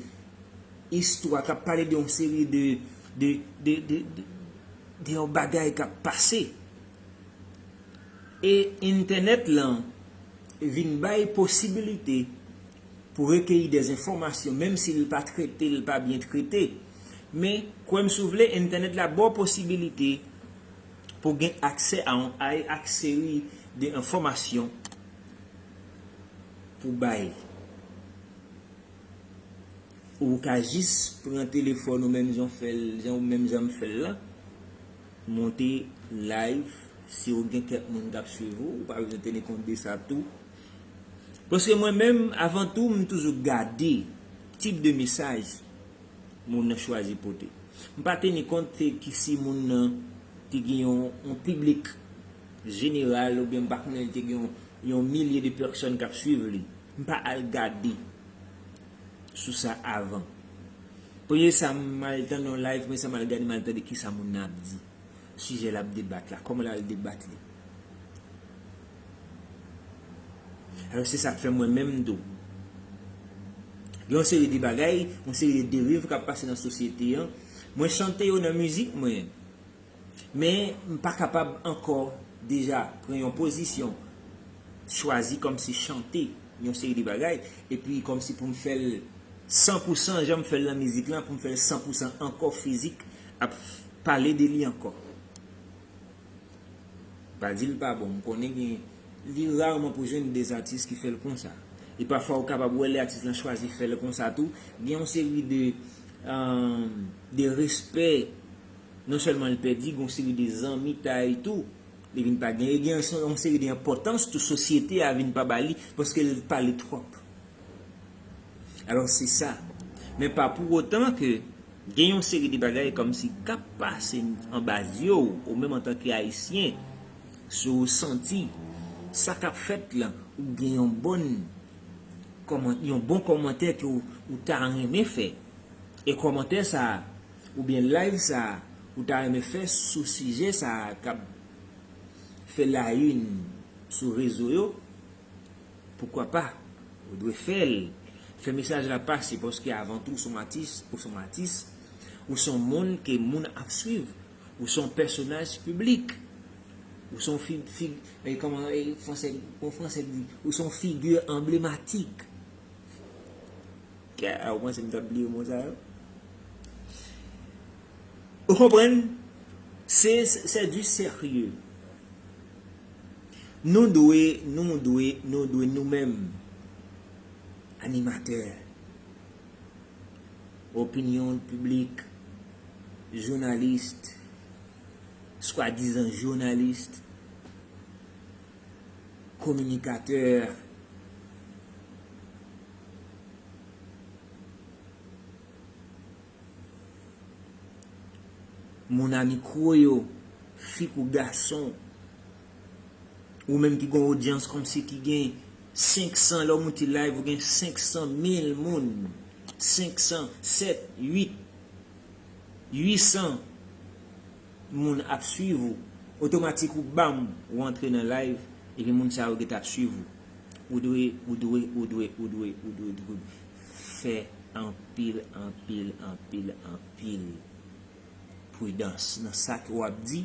istwa, k ap pale de yon seri de, de, de, de, de, de yon bagay k ap pase. E entènèt lan vin bay posibilite pou rekeyi de enfòmasyon, menm si l pa trete, l pa byen trete. Men, kwè m si w vle, entènèt la ba w posibilite pou gen aksè a yon, a, a seri de enfòmasyon pou bay. Ou ka jis pran telefòn ou menm jan w fè l, jan ou menm jan m fè l lan, monte live, si w gen kèk moun k ap swiv ou, ou pa bezwen teni kont de sa tou. Paske mwen menm, avan tou, m toujou gade tip de mesaj moun nan chwazi pote. M pa teni kont se ki si moun nan te gen yon, yon piblik jeneral, oubyen m pa konnen li te gen yon, yon milye de pèsòn k ap swiv li. M pa al gade sou sa avan. Premye sa m al tande yon live, premye sa m al gade, m al tande kisa moun nan ap di. Sijè l ap debat la, kòman l al debat li. Alò, se sa k fè mwen menm tou. Gen yon seri de bagay, yon seri de deriv k ap pase nan sosyete an. Mwen chante yo nan mizik mwen. Men, m pa kapab ankò deja pran yon pozisyon, chwazi kòmsi chante yon seri de bagay, epi kòmsi pou m fè l san pou san, jan m fè l nan mizik lan, pou m fè l san pou san ankò fizik, ap pale de li ankò. Pa di l pa bon, m konnen gen, li raman pou jwenn de atis ki fè l konsa. E pafwa ou kapab wè lè atis lan chwazi fè l konsa tou, gen yon seri de, euh, de respè, non sèlman l pèdi, gen yon seri de zanmitay tou, li vin pa gen, e gen yon, yon seri de enpòtans tou sosyete a vin pa ba li, paske l pale twòp. Alò, se sa. Men pa pou otan ke gen yon seri de bagay kòmsi k ap pase anba zye w, ou menm antanke Ayisyen, si w santi sa k ap fèt lan, ou gen yon bòn kòman-, yon bon kòmantè ke w, ou ta renmen fè. E kòmantè sa a, oubyen live sa a, ou ta renmen fè sou sijè sa a k ap fè la une sou rezo yo, poukwa pa? Ou dwe fè l. Fè mesaj la pase, paske avan tou, ou se yon atis, ou se yon atis, ou se yon moun ke moun ap swiv, ou se yon pèsonaj piblik, ou se yon fi-, fi-, e, kòman, e, fransè, kon fransè di, ou se yon figi anblematik. Kè, ou panse m t ap bliye mo sa yo? Ou konprann? Se, se, se du sérieux. Nou dwe, nou dwe, nou dwe, nou menm, animatè, opinyon piblik, jounalis, swadizan jounalis, kominikatè, moun a mikwo yo, fi kou gason, ou menm ki gen odyans kòmsi ki gen senk san, lè w moute live, ou gen senk san mil moun, senk san, sèt, uit, uit san moun ap swiv ou, otomatik ou bam, ou antre nan live, epi moun sa yo gentan ap swiv ou. Ou dwe, ou dwe, ou dwe, ou dwe, ou dwe, dwe fè anpil, anpil, anpil, anpil pridans nan sa ke w ap di,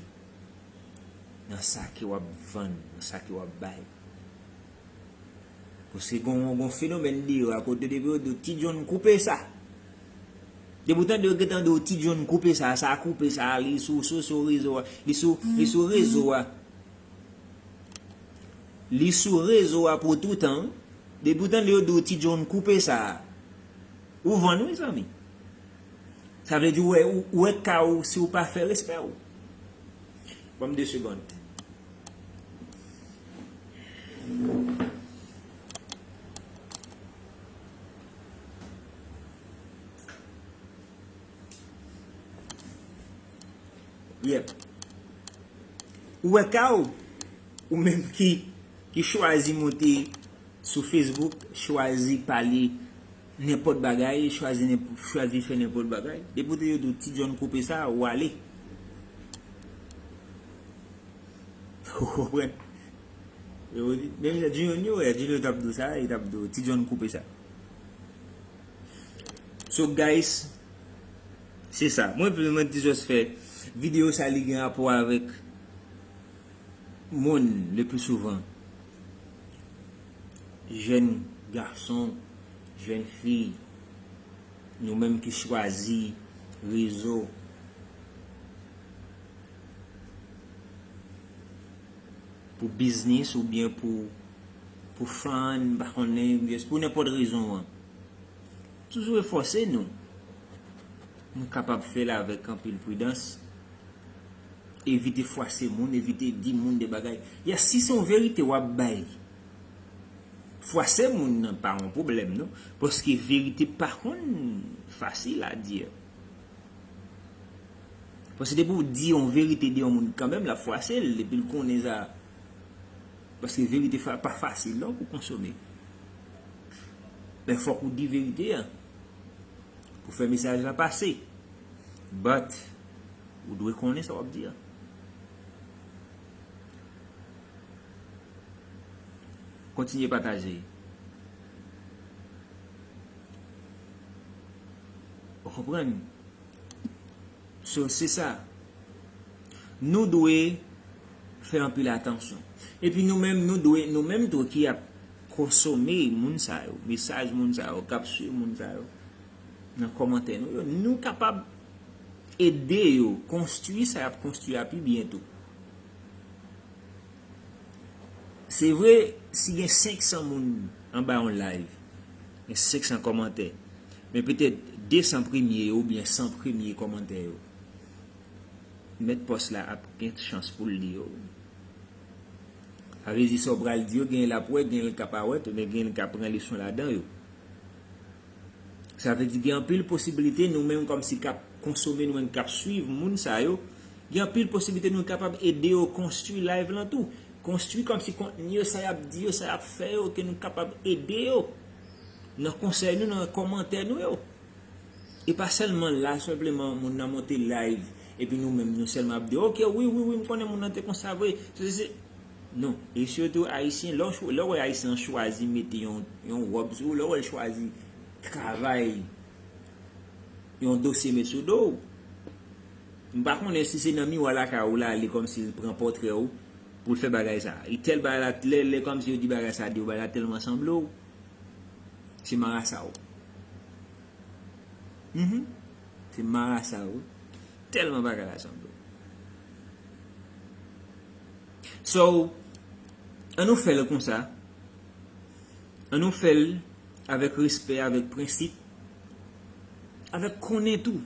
nan sa ke w ap vann, nan sa ke w ap bay. Paske gon, gon fenomèn deyò a kote depi yo di w, "Ti John koupe sa." Depi w tande yo gentan di w, "Ti John koupe sa, sa koupe sa, li sou, sou, sou rezo a, li sou, li sou rezo a." Li sou rezo a pou toutan. Depi w tande yo di w, "Ti John koupe sa," ou vann wi zanmi. Sa vle di ou wè, ou, ou wè ka w si w pa fè respè w. Ban m de segonn. Yep. Ou wè ka w, ou menm ki, ki chwazi monte sou Facebook, chwazi pale nenpòt bagay, chwazi nenp-, chwazi fè nenpòt bagay. Depi w te yo di w, "Ti John koupe sa," ou ale. Ou konprann? Yo di, menm jan Junior, yo wè, Junior t ap di w sa, li t ap di w, "Ti John koupe sa." So, guys, se sa. Mwen, mwen te just fè videyo sa, li gen rapò avèk moun, le plus souvent, jèn gason, jèn fi, nou menm ki chwazi rezo pou biznis oubyen pou, pou fun, m pa konnen, just pou nenpòt rezon an. Toujou efòse nou. Nou kapab fè l avèk anpil pridans. Evite fwase moun, evite di moun de bagay. Ya, si se yon verite w ap bay, fwase moun nan pa yon pwoblèm, non. Paske verite pa konn fasil a di. Paske depi w di yon verite de yon moun, kanmenm, l ap fwase l, epi l konnen sa. Paske verite fa-, pa fasil, non, pou konsome. Men fòk ou di verite a pou fè mesaj la pase. But, ou dwe konnen sa w ap di a. Kontinye pataje. Ou konprann? So, se sa. Nou dwe fè anpil atansyon. Epi nou menm, nou dwe, nou menm tou ki ap konsome moun sa yo, mesaj moun sa yo, k ap swiv moun sa yo, nan kòmantè nou yo, nou kapab ede yo konstwi sa y ap konstwi a pi byen tou. Se vre, si gen senk san moun anba yon live, gen senk san kòmantè, men petèt de san premye yo oubyen san premye kòmantè yo, mèt pòs la ap gen chans pou l li yo. Sa vle di sa w pral di yo, genyen l ap wè, genyen l ka pa wè tou, men genyen l ka pran leson ladan yo. Sa vle di gen anpil posibilite nou menm kòmsi k ap konsome, nou menm k ap swiv moun sa yo, gen anpil posibilite nou kapab ede yo konstwi live lan tou. Konstwi kòmsi kontni yo, sa y ap di yo, sa y ap fè yo, ke nou kapab ede yo nan konsèy nou, nan kòmantè nou yo. E pa sèlman la, senpleman moun nan monte live, epi nou menm, nou sèlman ap di, "Ok, wi, wi, wi, m konnen moun nan te konsa vre." Se, se, se, non, e sitou Ayisyen, lè w chwa-, lè w wè Ayisyen an chwazi mete yon, yon wòb sou ou, lè w wè l chwazi travay yon dosye met sou do w, m pa konnen si se nan miwa lakay ou l ale kòmsi l pran pòtrè w pou l fè bagay sa. E tèl bagay la, lè, lè kòmsi yo di bagay sa de w, bagay la tèlman sanble w, se marasa w. Mhm. Se marasa wi. Tèlman bagay la sanble. So, ann nou fè l konsa. Ann nou fè l avèk respè, avèk prensip, avèk konnen tou.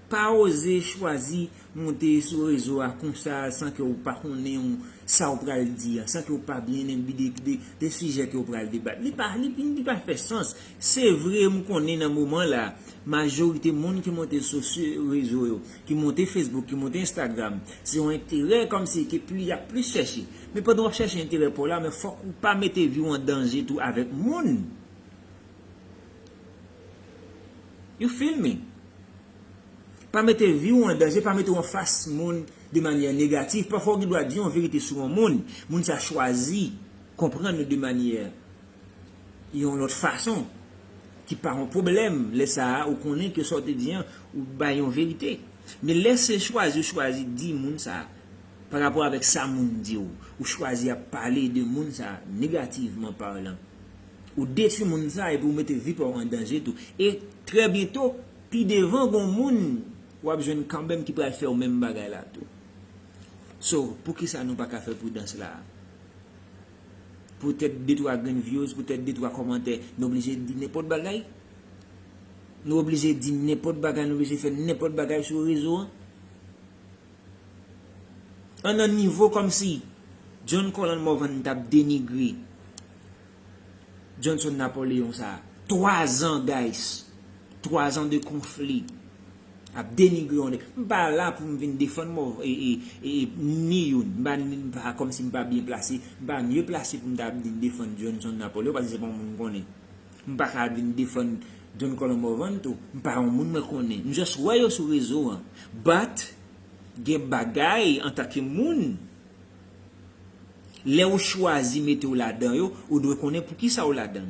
Pa oze chwazi monte sou rezo a konsa san ke w pa konnen w, sa w pral di a, san ke w pa byen enbi de, de, de sijè ke w pral debat. Li pa, li, li pa fè sans. Se vre, m konnen nan moman la, majorite moun ki monte sou, sou rezo yo, ki monte Facebook, ki monte Instagram, se yon enterè kòmsi ke pli, y ap plis chèche. Men pandan w ap chèche enterè pa w la, men fòk ou pa mete vi w an danje tou avèk moun. You feel me? Pa mete vi w an danje, pa mete w anfas moun de manyè negatif. Pafwa w gen dwa di yon verite sou yon moun, moun sa chwazi konprann ou de manyè yon lòt fason, ki pa yon pwoblèm. Lè sa a, ou konnen ke sa w te di an, ou bay yon verite. Men lè se chwazi, ou chwazi di moun sa, pa rapò avèk sa moun di w, ou chwazi ap pale de moun sa negativman palan, ou detwi moun sa epi ou mete vi pa w an danje tou. E trè byento, pi devan, gon moun w ap jwenn kanmenm ki pral fè w menm bagay la tou. So, poukisa nou pa ka fè pridans la? Poutèt de twa grenn views, poutèt de twa kòmantè, nou oblije di nenpòt bagay? Nou oblije di nenpòt bagay, nou oblije fè nenpòt bagay sou rezo an? An nan nivo kòmsi John Colin Morvan t ap denigre Johnson Napoléon sa. Twa zan, guys. Twa zan de konfli. Ap denigre yon nèg. M pa la pou m vin defann mò, e, e, e, ni youn. M pa, m pa kòmsi m pa byen plase. M pa mye plase pou m ta vin defann Johnson Napoléon, paske se pa yon moun m konnen. M pa ka vin defann John Colin Morvan tou. M pa yon moun mwen konnen. M just wè yo sou rezo an. But, gen bagay antanke moun, lè ou chwazi mete w ladan yo, ou dwe konnen poukisa w ladan.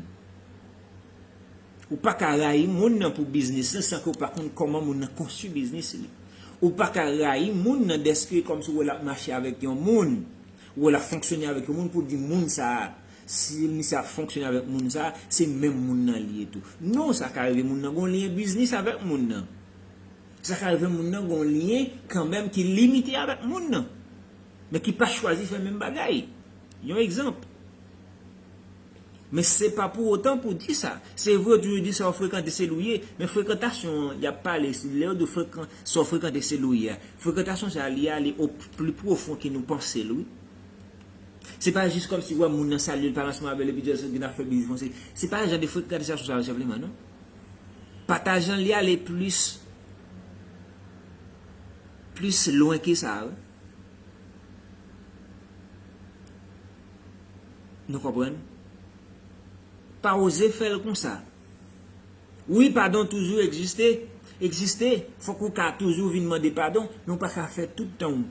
Ou pa ka rayi moun nan pou biznis li san ke w pa konn kòman moun nan konstwi biznis li. Ou pa ka rayi moun nan dèske kòmsi w wè l ap mache avèk yon moun, ou wè l ap fonksyone avèk yon moun pou di moun sa a, si misye ap fonksyone avèk moun sa a, se menm moun nan li ye tou. Non, sa ka rive moun nan gon lyen biznis avèk moun nan. Sa ka rive moun nan gon lyen kanmenm ki limite avèk moun nan, men ki pa chwazi fè menm bagay. Yon egzanp. Men se pa pou otan pou di sa. Se vre, yo toujou di sa w frekante se l ou ye, men frekantasyon an, y ap pale, lè yo di w frekan-, sa w frekante se l ou ye a. Frekantasyon sa a, li ale o pli pwofon ke nou panse l, wi. Se pa jis kòmsi w wè moun nan salye l, pale ansanm avè l, epi di l, "Gen afè biznis, se," se pa jan de frekantasyon sa yo senpleman, non. Patajan li ale plis, plis lwen ke sa, wi. Nou konprann? Pa oze fè l konsa. Wi, padon toujou egziste, egziste. Fòk ou ka toujou vin mande padon, men ou pa ka fè tout tan w.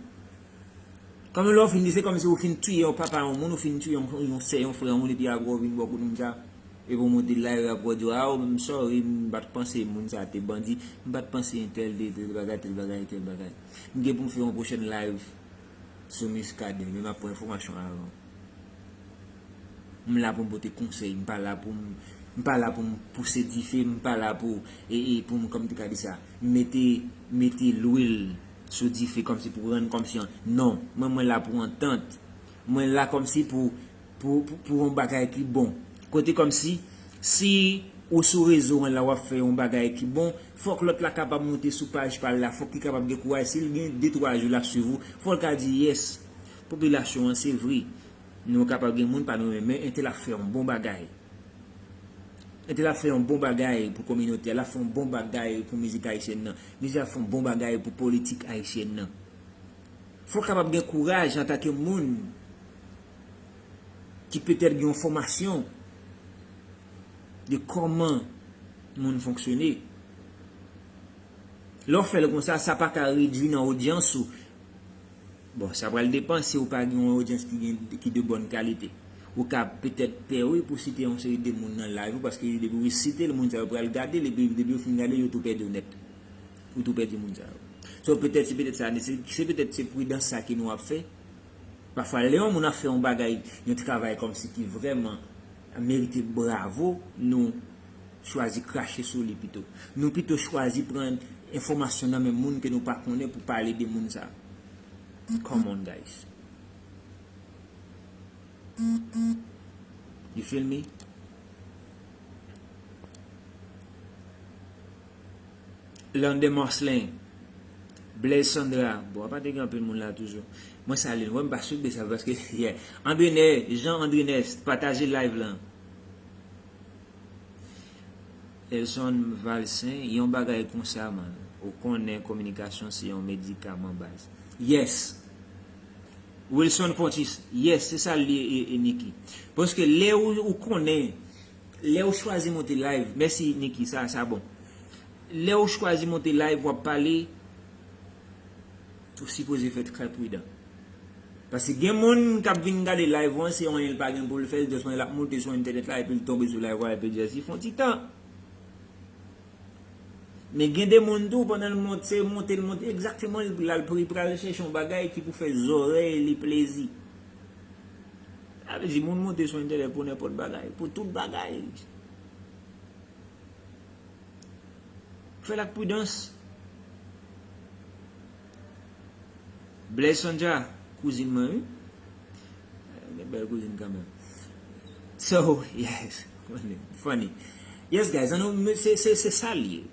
Kòm lè w fin di, se kòmsi ou fin tiye yon papa yon moun, ou fin tiye yon, yon sè yon frè yon moun, epi apre w vin bò kote moun sa. Epi w monte live, apre w di, "Ah, m sorry, m pa t panse moun sa te bandi, m pa t panse entèl te tèl bagay, tèl bagay, tèl bagay." M gen pou m fè yon pwochèn live sou Muscadin, men m ap pran enfòmasyon avan. M la pou m pote konsèy, m pa la pou m, m pa la pou m pouse dife, m pa la pou, e, e, pou m, kòm te ka di sa, mete, mete lwil sou dife kòmsi pou rann kòmsi an. Non, mwen, mwen la pou antant. Mwen la kòmsi pou, pou, pou, pou yon bagay ki bon. Kote kòmsi, si ou sou rezo an la w ap fè yon bagay ki bon, fòk lòt la kapab monte sou paj pa l la, fòk li kapab gen kouraj, si l gen de twa jou l ap swiv ou, fò l ka di, "Yes, popilasyon an, se vre. Nou kapab gen moun pa nou renmen, men entèl ap fè yon bon bagay. Entèl ap fè yon bon bagay pou kominote a, l ap fè yon bon bagay pou mizik ayisyèn nan. Mizik ap fè yon bon bagay pou politik ayisyèn nan." Fò w kapab gen kouraj antanke moun ki petèt gen yon fòmasyon de kòman moun fonksyone. Lè w fè l konsa, sa pa ka redui nan odyans ou. Bon, sa pral depann si ou pa gen yon odyans ki gen, ki de bòn kalite. Ou ka petèt pè, wi, pou site yon seri de moun nan live ou, paske depi ou site l, moun sa yo pral gade l, epi depi yo fin gade l, yo tou pèdi w nèt. Ou tou pèdi moun sa yo. So, petèt, se petèt sa, se, se petèt se pridans sa ke nou ap fè. Pafwa, lè yon moun ap fè yon bagay, yon travay kòmsi ki vrèman merite bravo, nou, Chwazi krache sou li pito. Nou pito chwazi pran enfòmasyon nan men moun ke nou pa konnen pou pale de moun sa. Come on, guys. You feel me? Lande Marcelin, Blaise Sandra, bon, apa te gen anpil moun la toujou. Mwen salye nou, mwen pa sou Blaise sa paske, yeah. André Nè, Jean André Nest, pataje live lan. Elson Valcin, yon bagay konsa, man. Ou konnen kominikasyon se yon medikaman baz. Yes. Wilson Fontis, yes, se sa l ye, e, e, Niki. Paske lè ou, ou konnen, lè ou chwazi monte live, mèsi Niki, sa, sa bon. Lè ou chwazi monte live, w ap pale, ou sipoze fè trè pridan. Paske gen moun k ap vin gade live ou an, se anyen l pa gen pou l fè, l just wè l ap moute sou entènèt la, epi l tonbe sou live ou a, epi l just fè yon ti tan. Men gen de moun tou, pandan l monte, se monte, l monte, egzakteman, l al pri, pral chèche yon bagay ki pou fè zòrèy li plezi. Sa vle di, moun monte sou entènèt pou nenpòt bagay, pou tout bagay. Fè l ak pridans. Blaise Sandra, kouzin mwen, wi. Gen bèl kouzin kanmenm. So, yes. Funny. Yes, guys, ann nou, se, se, se sa l ye.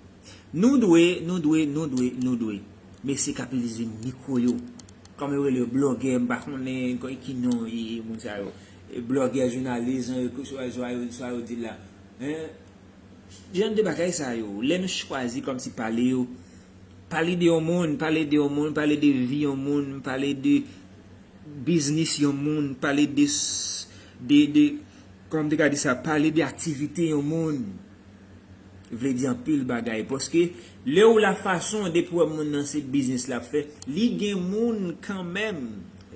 Nou dwe, nou dwe, nou dwe, nou dwe. Mesye k ap itilize mikwo yo. Kòman yo rele yo, blogè, m pa konnen ki non e, e moun sa yo. E blogè, jounalis, e, sa yo, sa yo di la. Hein? Jan de bagay sa yo, lè nou chwazi kòmsi pale yo, pale de yon moun, pale de yon moun, pale de vi yon moun, pale de biznis yon moun, pale de, s- de, de, kòman m te ka di sa, pale de aktivite yon moun, vle di anpil bagay. Paske lè ou la fason depi w wè moun nan se biznis l ap fè, li gen moun kanmenm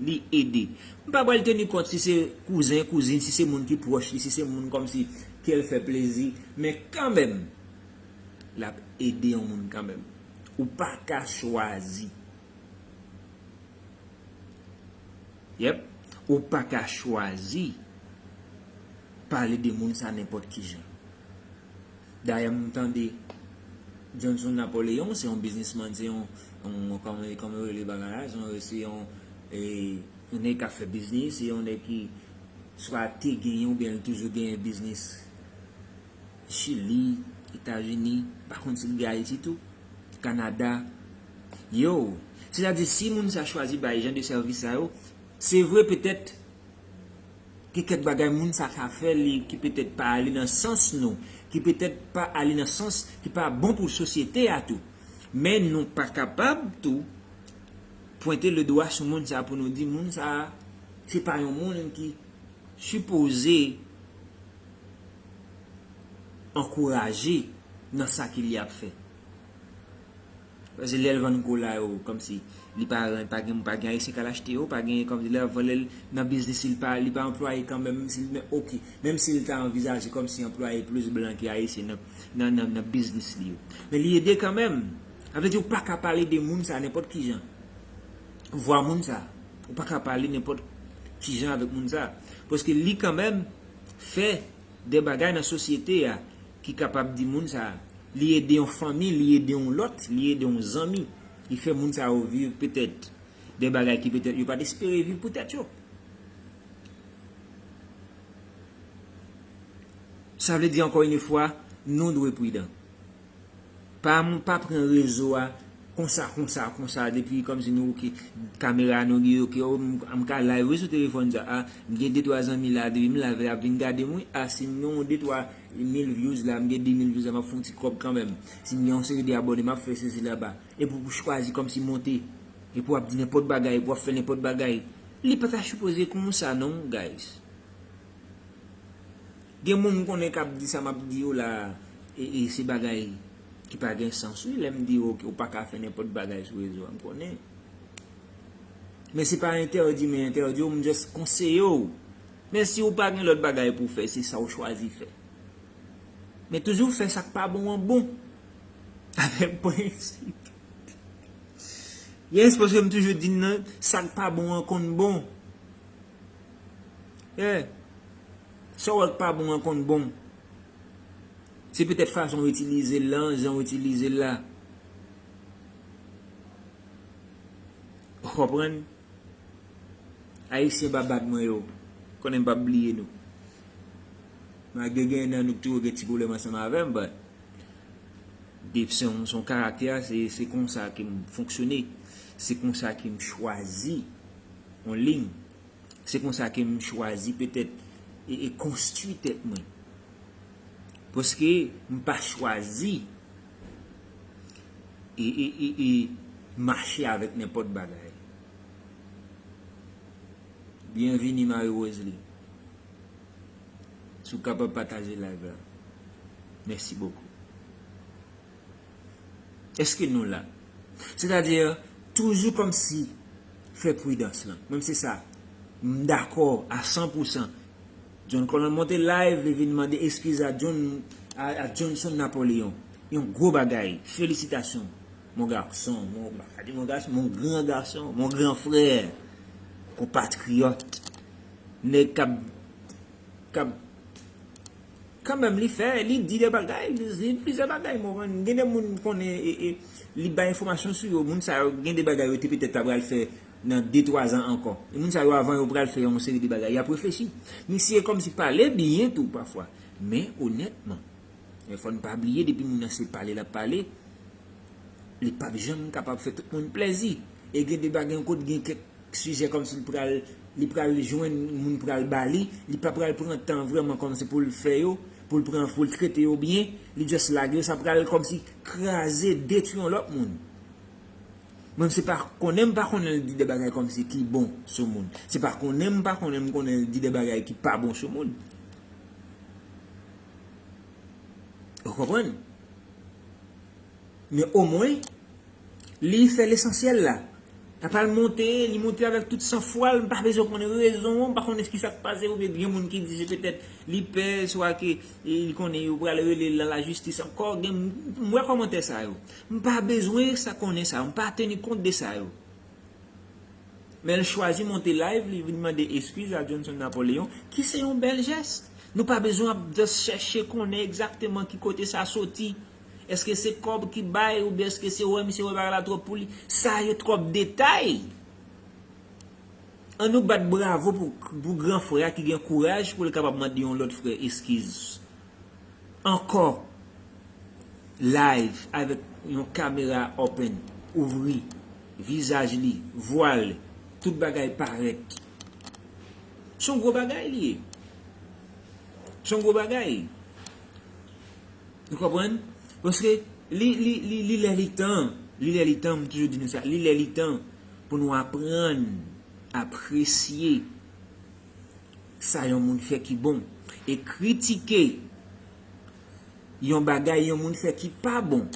li ede. M pa pral teni kont si se kouzen, kouzin, si se moun ki pwòch li, si se moun kòmsi ke l fè plezi, men kanmenm, l ap ede yon moun kanmenm. Ou pa ka chwazi. Yep. Ou pa ka chwazi pale de moun sa nenpòt ki jan. Dayè, m tande Johnson Napoleon, se yon biznismann, se yon, yon, kòman, kòman yo rele bagay la, se yon, se yon, e, yon nèg k ap fè biznis, se yon nèg ki swa te genyen oubyen l toujou genyen biznis Chili, Etazini, pa konn si l gen Ayiti tou, Kanada. Yo, sètadi si moun sa chwazi bay jan de sèvis sa yo, se vre petèt gen kèk bagay moun sa ka fè li ki petèt pa ale nan sans nou, ki petèt pa ale nan sans ki pa bon pou sosyete a tou. Men nou pa kapab tou pwente le dwa sou moun sa pou nou di moun sa se pa yon moun ki sipoze ankouraje nan sa ke li ap fè. Paske lè l vann kola yo, kòmsi li pa, pa gen, pa gen Ayisyen k al achte yo, pa gen, kòmsi lè l ap vann, lè l nan biznis li, pa, li pa anplwaye kanmenm, menm si l, men, oke, menm si l ta anvizaje kòmsi anplwaye plis blan ke Ayisyen nan, nan, nan, nan biznis li yo. Men li ede kanmenm. Sa vle di ou pa ka pale de moun sa nenpòt ki jan. Vwa moun sa. Ou pa ka pale nenpòt ki jan avèk moun sa. Paske li kanmenm fè de bagay nan sosyete a ki kapab di moun sa, li ede yon fanmi, li ede yon lòt, li ede yon zanmi. Li fè moun sa yo viv petèt de bagay ki petèt yo pa t espere viv pou tèt yo. Sa vle di, ankò yon fwa, nou dwe pridan. Pa, pa pran rezo a konsa, konsa, konsa, depi kòmsi nou, oke, kamera nou gen, oke, o, m, m ka live, wi, sou telefòn sa, a, m gen de twa zanmi la, depi m live la, y ap vin gade m, wi, a, si m gen yon de twa mil views la, m gen de mil views la, m ap fè yon ti kòb kanmenm. Si m gen yon seri de abòne, m ap fè sesi laba. Epi pou chwazi kòmsi monte, epi w ap di nenpòt bagay, epi w ap fè nenpòt bagay. Li pa ta sipoze konsa, non, guys. Gen moun m konnen k ap di sa m ap di yo la, e, e se bagay ki pa gen sans, wi, lè m di yo, oke, ou pa ka fè nenpòt bagay sou rezo a, m konnen. Men se pa entèdi, men entèdi w, m just konseye w. Men si w pa gen lòt bagay pou w fè, se sa w chwazi fè. Men toujou fè sa k pa bon an bon. Avèk prensip. Yes, paske m toujou di n nan, sa k pa bon an konn bon. Yeah. Sa w wè k pa bon an konn bon. Se petèt fason w itilize l lan, jan w itilize l la. Ou konprann? Ayisyen babad mwen yo, konnen m p ap bliye nou. Malgre gen nan nou ki toujou gen ti pwoblèm ansanm avè m, but depi se yon, se yon karaktè, se, se konsa ke m fonksyone, se konsa ke m chwazi yon liy. Se konsa ke m chwazi petèt e, e konstwi tèt mwen. Paske m pa chwazi e, e, e, e mache avèk nenpòt bagay. Byenvini Marie Roselie. Si w kapab pataje live la. Mèsi bokou. Èske nou la? Sètadi, toujou kòmsi fè pridans lan. Mwen, se sa. M dakò a san pou san. John Colon monte live, li vin mande eskiz a John, a, a Johnson Napoléon. Yon gwo bagay. Felisitasyon. Mon garçon, mon, pa di mon garçon, mon grand garçon, mon grand frère, compatriote. Nèg k ap, k ap, kanmenm, li fè, li di de bagay, li di plizyè bagay, m konprann. Gen de moun m konnen, e, e, li bay enfòmasyon sou yo, moun sa yo, gen de bagay yo te petèt ta pral fè nan de, twa zan ankò. E moun sa yo, avan yo pral fè yon seri de bagay, y ap reflechi. Misye kòmsi pale byen tou pafwa. Men, onètman, e fò n pa bliye, depi moun nan se pale l ap pale, li p ap janm kapab fè tout moun plèzi. E gen de bagay, yon kote gen kèk sijè kòmsi li pral, li pral jwenn moun pral ba li, li pa pral pran tan vrèman kòmsi pou l fè yo, pou l pran, pou l trete yo byen, li just lage yo, sa pral kòmsi kraze, detwi yon lòt moun. Mwen, se pa konnen m pa konnen l di de bagay kòmsi ki bon sou moun. Se pa konnen m pa konnen m konnen l di de bagay ki pa bon sou moun. Ou konprann? Men omwen, li fè lesansyèl la. Apa l monte, li monte avèk tout sanfwa l, m pa bezwen konnen rezon an, m pa konnen ki sa k pase, oubyen gen moun ki di se petèt li pè, swa ke, e, li konnen yo pral rele l nan lajistis ankò. Gen, m wè kòmantè sa yo. M pa bezwen sa konnen sa yo, m pa teni kont de sa yo. Men l chwazi monte live, li vin mande eskiz a Johnson Napoléon, ki se yon bèl jès. Nou pa bezwen ap just chèche konnen egzakteman ki kote sa soti. Èske se kòb ki bay, oubyen èske se wè misye wè bagay la twòp pou li? Sa yo twòp detay. An nou bat bravo pou, pou gran frè a ki gen kouraj pou l kapab mande yon lòt frè eskiz. Ankò live avèk yon kamera open, ouvri, vizaj li, vwa l, tout bagay parèt. Se yon gwo bagay li ye. Se yon gwo bagay. Ou konprann? Paske li, li, li, li lè li tan, li lè li tan, m toujou di nou sa, li lè li tan pou nou aprann apresye sa yon moun fè ki bon. E kritike yon bagay yon moun fè ki pa bon.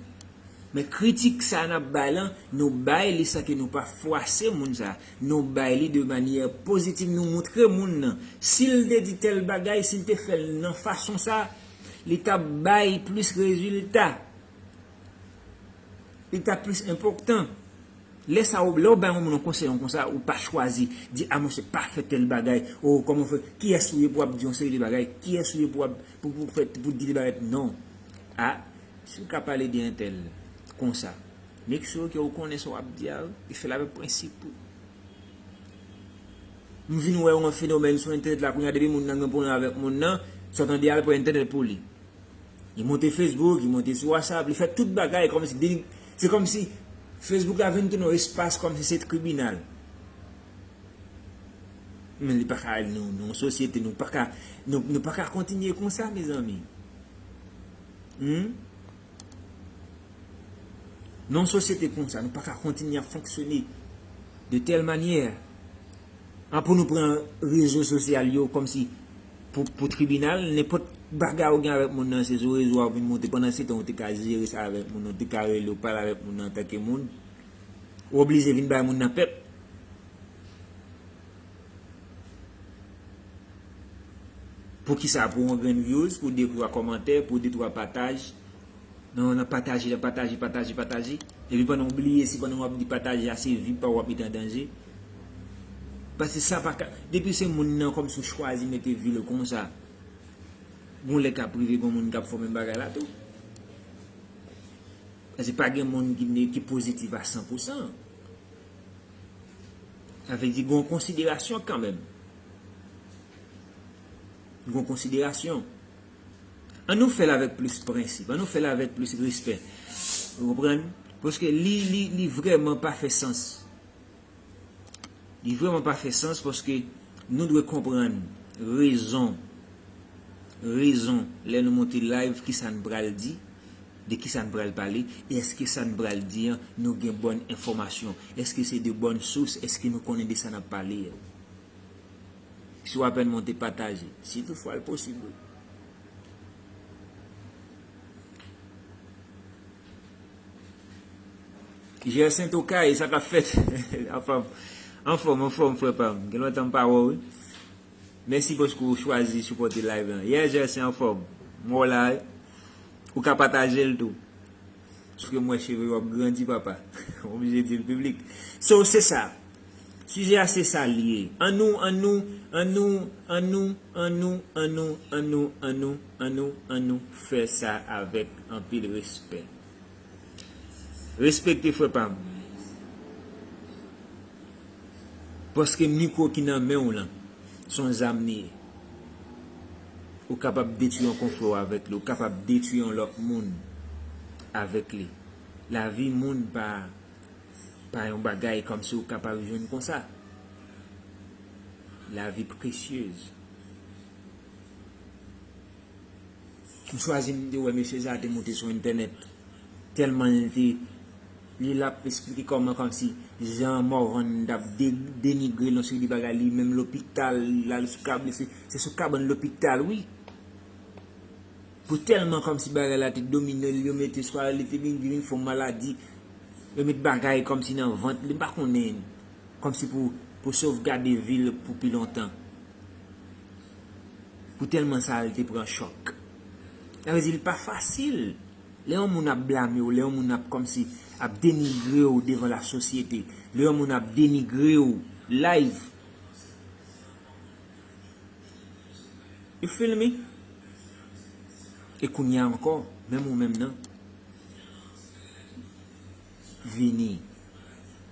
Men kritik sa n ap bay lan, nou bay li san ke nou pa fwase moun sa. Nou bay li de manyè pozitiv, nou moutre moun nan. Si l te di tèl bagay, si l te fè l nan fason sa, li t ap bay plis rezilta. Li t ap plis enpòtan. Lè sa, ou, lè w bay yon moun yon konsèy, yon konsa, ou pa chwazi di, a, monchè, pa fè tèl bagay. O, kòman w fè? Kiyès ou ye pou w ap di yon seri de bagay? Kiyès ou ye pou w ap, pou, pou fè, pou di de bagay? Non. A, si w ka pale de entèl konsa, make sure ke ou konnen sa w ap di a, wi. E fè l avèk prensip, wi. M vin wè yon fenomèn sou entènèt la, kounye a, depi moun nan gen pwoblèm avèk moun nan, sa w tande a, l pran entènèt pou li. Li monte Facebook, li monte sou WhatsApp, li fè tout bagay kòmsi deni-, se kòmsi Facebook la vin tounen yon espas kòmsi se tribinal. Men li pa ka, nou, nou sosyete, nou pa ka, nou, nou pa ka kontinye konsa, mezanmi. Hmm? Nan yon sosyete konsa, nou pa ka kontinye ap fonksyone de tèl manyè. An pou nou pran rezo sosyal yo kòmsi pou, pou tribinal, nenpòt bagay ou gen avèk moun nan, se sou rezo a ou vin monte. Pandan se tan, ou te ka jere sa avèk moun nan, ou te ka rele, ou pale avèk moun nan antanke moun. Ou oblije vin bay moun nan pèp. Poukisa? Pou yon grenn views, pou de twa kòmantè, pou de twa pataj. Nan, nan pataje, nan pataje, pataje, pataje. Epi pandan w bliye, se pandan w ap di pataje a, se vi pa w w ap mete an danje. Paske sa pa ka, depi se moun nan kòmsi w chwazi mete vi l konsa. Gon lè k ap rive gon moun k ap fè menm bagay la tou. Paske pa gen moun ki, ki pozitif a san pou san. Sa vle di gon konsiderasyon kanmenm. Gon konsiderasyon. An nou fè l avèk plis prensip, an nou fè l avèk plis respè. Ou konprann? Paske li, li, li vrèman pa fè sans. Li vrèman pa fè sans paske nou dwe konprann rezon, rezon lè nou monte live, kisa n pral di, de kisa n pral pale, e èske sa n pral di an, nou gen bòn enfòmasyon, èske se de bòn sous, èske nou konnen de sa n ap pale a. Si w apèn monte, pataje, si toutfwa l posib. Jersen Tokay, sa k ap fèt? Anfòm, anfòm, anfòm, frè pa m. Gen lontan m pa wè w, wi. Mèsi paske w chwazi sipòte live lan. Yeah, Jersen, anfòm. M wè w la, wi. Ou ka pataje l tou. Paske m wè cheve w ap grandi, papa. M oblije di l piblik. So, se sa. Sijè a se sa l ye. Annou, annou, annou, annou, annou, annou, annou, annou, annou, annou, annou fè sa avèk anpil respè. Respekte frè pa m. Paske mikwo ki nan men w lan, se yon zam li ye. Ou kapab detwi yon konfrè w avèk li, ou kapab detwi yon lòt moun avèk li. Lavi moun pa, pa yon bagay kòmsi ou kapab jwenn konsa. Lavi presyez. M chwazi, m te wè mesye sa te moute sou entènèt. Tèlman l te, li l ap esplike kòman kòmsi jan Morvan t ap de-, denigre l, yon seri de bagay, li menm lopital, l al sou kab, se, se sou kabann lopital, wi. Pou tèlman kòmsi bagay la te domine l, yo mete swa li te vin, vin fè yon maladi, yo met bagay kòmsi nan vant li, m pa konnen, kòmsi pou, pou sovgade vi l pou pi lontan. Pou tèlman sa, l te pran chòk. Sa vle di, li pa fasil. Lè yon moun ap blame w, lè yon moun ap kòmsi ap denigre w devan lasosyete, lè yon moun ap denigre w live, you feel me? E kounye a ankò, menm ou menm nan, vini,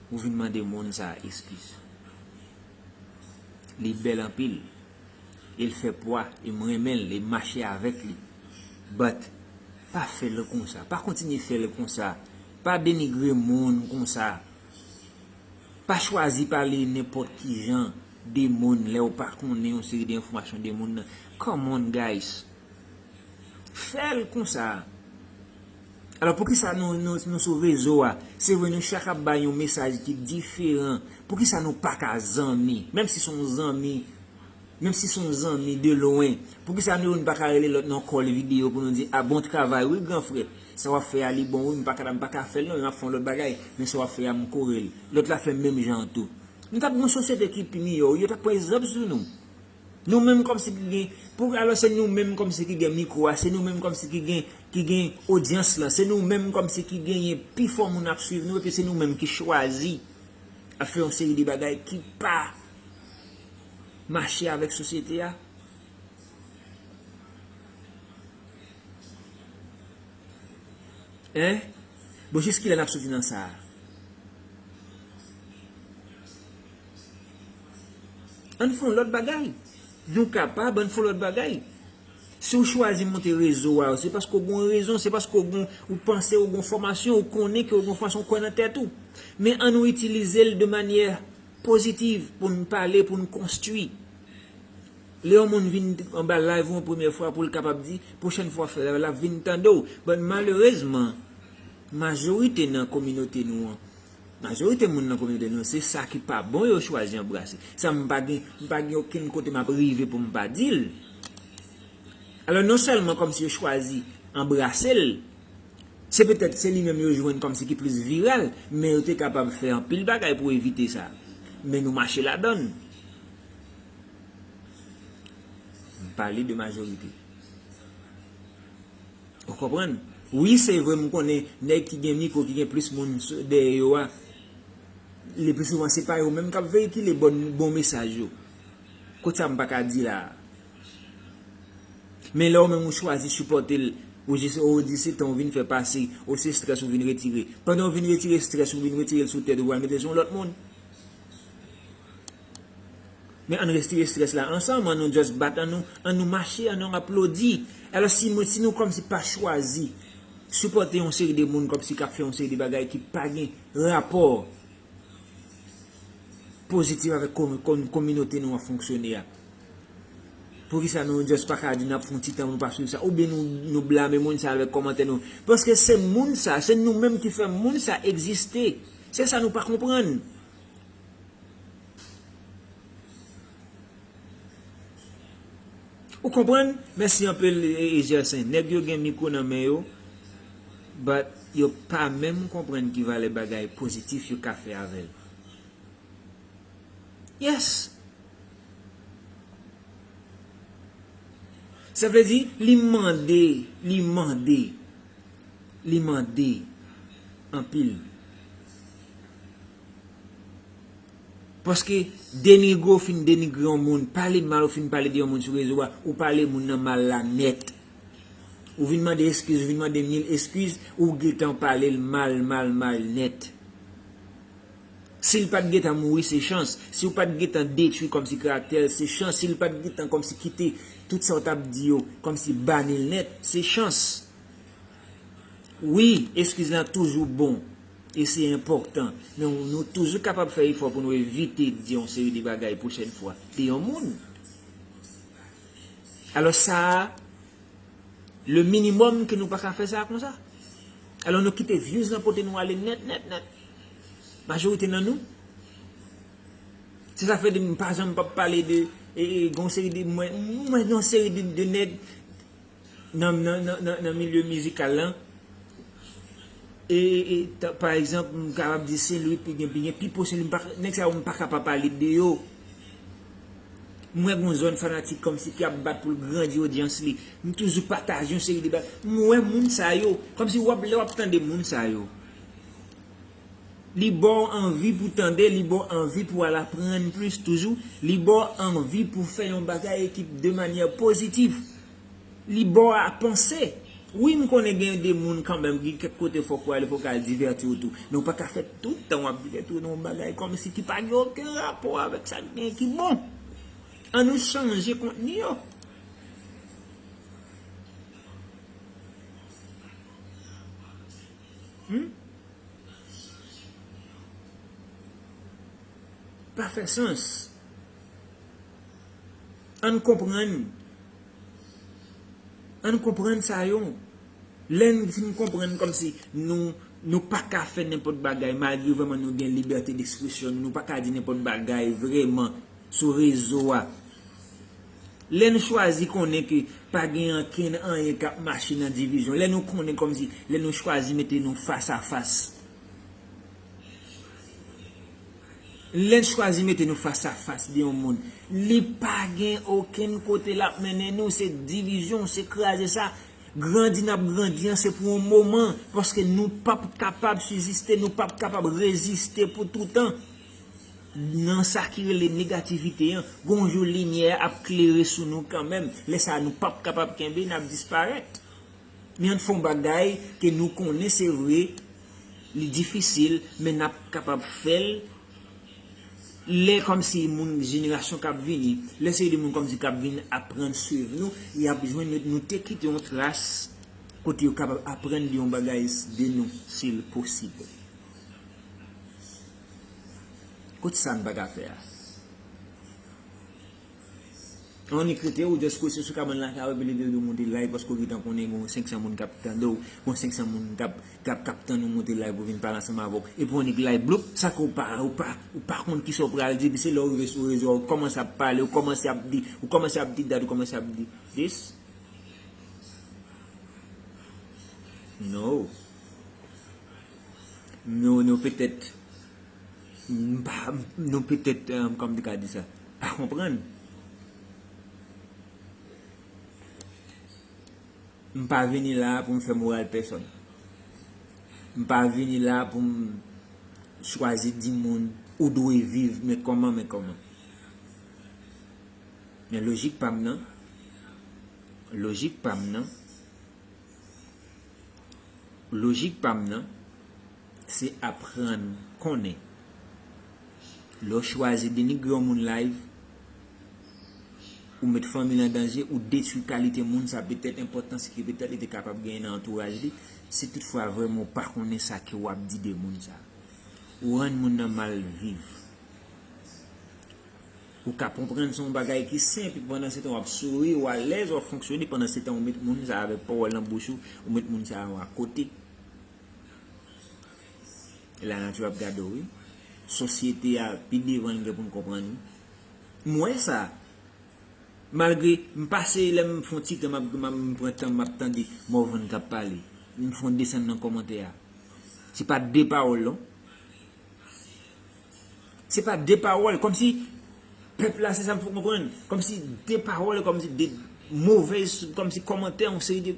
ou vin mande moun sa a eskiz. Li bèl anpil. E l fè pwa, e m renmen l, e m mache avèk li. But, pa fè l konsa. Pa kontinye fè l konsa. Pa denigre moun konsa. Pa chwazi pale nenpòt ki jan de moun lè w pa konnen yon seri de enfòmasyon de moun nan. Come on, guys. Fè l konsa. Alò, poukisa nou, nou, nou sou rezo a? Se vre, nou chak ap bay yon mesaj ki diferan. Poukisa nou pa ka zanmi? Menm si se yon zanmi, menm si se yon zanmi de lwen, poukisa nou youn pa ka rele lòt nan call videyo pou nou di, "A, bon travay, wi, gran frè. Sa w ap fè a, li bon, wi, m pa ka, m pa ka fè l, non, m ap fè yon lòt bagay, men sa w ap fè a, m kore l." Lòt la fè menm jan an tou. Nou t ap gen yon sosyete ki pi miyò, wi, yo t ap pran egzanp sou nou. Nou menm kòmsi ki gen, pou, alò se nou menm kòmsi ki gen mikwo a, se nou menm kòmsi ki gen, ki gen odyans lan, se nou menm kòmsi ki genyen pifò moun ap swiv nou, epi se nou menm ki chwazi ap fè yon seri de bagay ki pa mache avèk sosyete a. Hein? Bon, jiskilè n ap soti nan sa a? Ann fè yon lòt bagay. Nou kapab, ann fè yon lòt bagay. Si w chwazi monte rezo a, se paske w gen yon rezon, se paske w gen, ou panse w gen fòmasyon, ou konnen ke w gen fòmasyon, w kwè nan tèt ou. Men ann nou itilize l de manyè pozitiv pou n pale, pou n konstwi. Lè yon moun vin anba live ou yon premyè fwa pou l kapab di, pwochèn fwa w fè live, l ap vin tande w. But malerezman, majorite nan kominote nou an, majorite moun nan kominote nou, se sa ki pa bon yo chwazi anbrase. Sa m pa gen, m pa gen okenn kote m ap rive pou m pa di l. Alò, non sèlman kòmsi yo chwazi anbrase l, se petèt se li menm yo jwenn kòmsi ki plis viral, men yo te kapab fè anpil bagay pou evite sa. Men nou mache ladan l. M pale de majorite. Ou konprann? Wi, se vre, m konnen nèg ki gen mikwo, ki gen plis moun sou, dèyè yo a, le pli souvan, se pa yo menm k ap veyikile bon, bon mesaj yo. Kot sa m pa ka di la a? Men lè w menm ou chwazi sipòte l, ou jis, ou di se tan ou vin fè pase, ou se estrès ou vin retire. Pandan ou vin retire estrès, ou vin retire l sou tèt ou, ou al mete l sou yon lòt moun. Men ann retire estrès la ansanm, ann nou just bat, ann nou, ann nou mache, ann nou aplodi. Alò si, si nou kòmsi pa chwazi sipòte yon seri de moun kòmsi k ap fè yon seri de bagay ki pa gen rapò pozitif avèk komi-, komi-, kominote nou an fonksyone a. Poukisa nou just pa ka di n ap fè yon ti tan nou pa swiv sa? Oubyen nou, nou blame moun sa avèk kòmantè nou? Paske se moun sa, se nou menm ki fè moun sa egziste. Se sa nou pa konprann. Ou konprann? Mèsi anpil, e, e, Gerson. Nèg yo gen mikwo nan men yo, but yo pa menm konprann ki valè bagay pozitif yo ka fè avè l. Yes. Sa vle di, li mande, li mande, li mande anpil. Paske denigre, ou fin denigre yon moun, pale mal, ou fin pale de yon moun sou rezo a, ou pale moun nan mal la nèt. Ou vin mande eskiz, ou vin mande mil eskiz, ou gentan pale l mal, mal, mal nèt. Si l pa t gentan mouri, se chans. Si w pa t gentan detwi kòmsi karaktè l, se chans. Si l pa t gentan kòmsi kite tout sa w t ap di yo, kòmsi bani l nèt, se chans. Wi, eskiz lan toujou bon. E se enpòtan. Men nou toujou kapab fè efò pou nou evite di yon seri de bagay pwochèn fwa de yon moun. Alò sa a, le minimum ke nou pa ka fè sa konsa. Alò nou kite views lan pote nou ale nèt, nèt, nèt. Majorite nan nou. Se sa fè de m pa janm p ap pale de, e, e, gon seri de, mwen, mwen gen yon seri de, de nèg nan, nan, nan, nan, nan milye mizikal lan. E, e, e, ta, pa egzanp, m kapab di Sen Lwi, pi gen, pi gen Pipo Sen Lwi, m pa, nèg sa yo, m pa ka pa pale de yo. M wè gon zòn fanatik kòmsi ki ap bat pou l grandi odyans li. M toujou pataje yon seri de bagay. M wè moun sa yo, kòmsi w ap, lè w ap tande moun sa yo, li ba w anvi pou tande, li ba w anvi pou al aprann plis toujou, li ba w anvi pou fè yon bagay ki de manyè pozitif. Li ba w a panse. Wi, m konnen gen de moun kanmenm, gen kèk kote fòk ou ale, fòk ou al divèti w tou. Men w pa ka fè tout tan w ap divèti w nan yon bagay kòmsi ki pa gen okenn rapò avèk sa k gen ki bon. Ann nou chanje kontni yo. Hmm? Pa fè sans. Ann konprann. Ann konprann sa yo. Lè n fin konprann kòmsi nou, nou pa ka fè nenpòt bagay, malgre vrèman nou gen libète dekspresyon, nou pa ka di nenpòt bagay vrèman sou rezo a. Lè n chwazi konnen ke pa gen ankenn anyen k ap mache nan divizyon, lè nou konnen kòmsi, lè nou chwazi mete nou fas a fas, lè n chwazi mete nou fas a fas de yon moun, li pa gen okenn kote l ap mennen nou, se divizyon, se kraze sa. Grandi n ap grandi an, se pou yon moman, paske nou p ap kapab siziste, nou p ap kapab reziste pou toutan. Nan sa ki rele negativite an, gon jou limyè ap klere sou nou kanmenm. Lè sa a, nou p ap kapab kenbe, n ap disparèt. Men ann fè yon bagay ke nou konnen se vre, li difisil, men n ap kapab fè l. Lè kòmsi moun jenerasyon k ap vini, lè se de moun kòmsi k ap vin aprann swiv nou, y ap jwenn nou, nou te kite yon tras kote yo kapab aprann de yon bagay de nou, si l posib. Kot sa n pa ka fè a? Annik rete, ou just kouche sou kabann lakay ou, epi leve w monte live, paske ou gentan konnen gon senk san moun k ap tande w, gon senk san moun k ap, k ap, k ap tann ou monte live pou vin pale ansanm avè w. Epi w annik live, bloup, sa ke w pa, ou pa, ou pa konn kisa w pral di, epi se lè w rive sou rezo a, ou kòmanse ap pale, ou kòmanse ap di, ou kòmanse ap di dat, ou kòmanse ap di this. No. Nou, nou petèt, m pa, nou petèt, eh, kòman m te ka di sa? Pa konprann. M pa vini la a pou m fè moral pèsòn. M pa vini la a pou m chwazi di moun ou dwe viv, men kòman, men kòman. Men lojik pa m nan, Lojik pa m nan, lojik pa m nan, se aprann konnen. Lè w chwazi denigre yon moun live, ou met fanmi l an danje, ou detwi kalite moun sa, petèt enpòtans ke petèt li te kapab genyen nan antouraj li, si toutfwa vrèman w pa konnen sa ke w ap di de moun sa. Ou rann moun nan mal viv. Ou ka konprann se yon bagay ki senp, epi pandan se tan w ap souri, w alèz, w ap fonksyone, pandan se tan w met moun sa avèk pawòl nan bouch ou, ou met moun sa yo akote. Lanati ap gade w, wi. Sosyete a pi devan l gen pou l konprann, wi. M wè sa. Malgre m pase lè m fè yon ti tan, m ap, m ap, m pran tan, m ap tande Morvan k ap pale. M fè yon desann nan kòmantè a. Se pa de pawòl, non. Se pa de pawòl, kòmsi pèp la, se sa m fè w konprann. Kòmsi de pawòl, kòmsi de movèz, kòmsi kòmantè, yon seri de,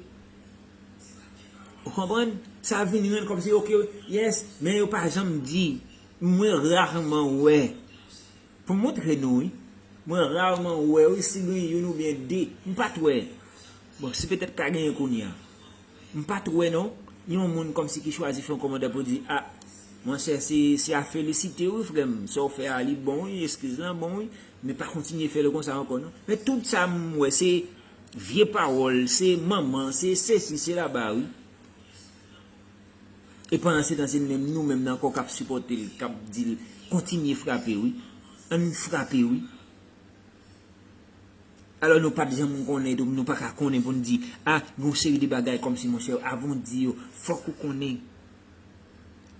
ou konprann? Sa vin rann kòmsi, ok, yes, men yo pa janm di. Mwen raman wè. Pou montre nou, wi. Mwen raman wè, wi, si gen youn oubyen de. M pa t wè. Bon, si petèt ka genyen kounye a. M pa t wè, non. Yon moun kòmsi ki chwazi fè yon kòmantè pou di, a, monchè, se, se a felisite, wi, frè m. Sa w fè a, li bon, wi, eskiz lan bon, wi. Men pa kontinye fè l konsa ankò, non. Men tout sa m wè, se vye pawòl, se manman, se sesi, se laba, wi. E pandan se tan, se menm nou menm nan ankò k ap sipòte l, k ap di l, kontinye frape, wi. Ann frape, wi. Alò, nou pa t janm konnen, nou pa ka konnen pou n di, a, gen yon seri de bagay kòmsi, monchè, avan w di yo, fòk ou konnen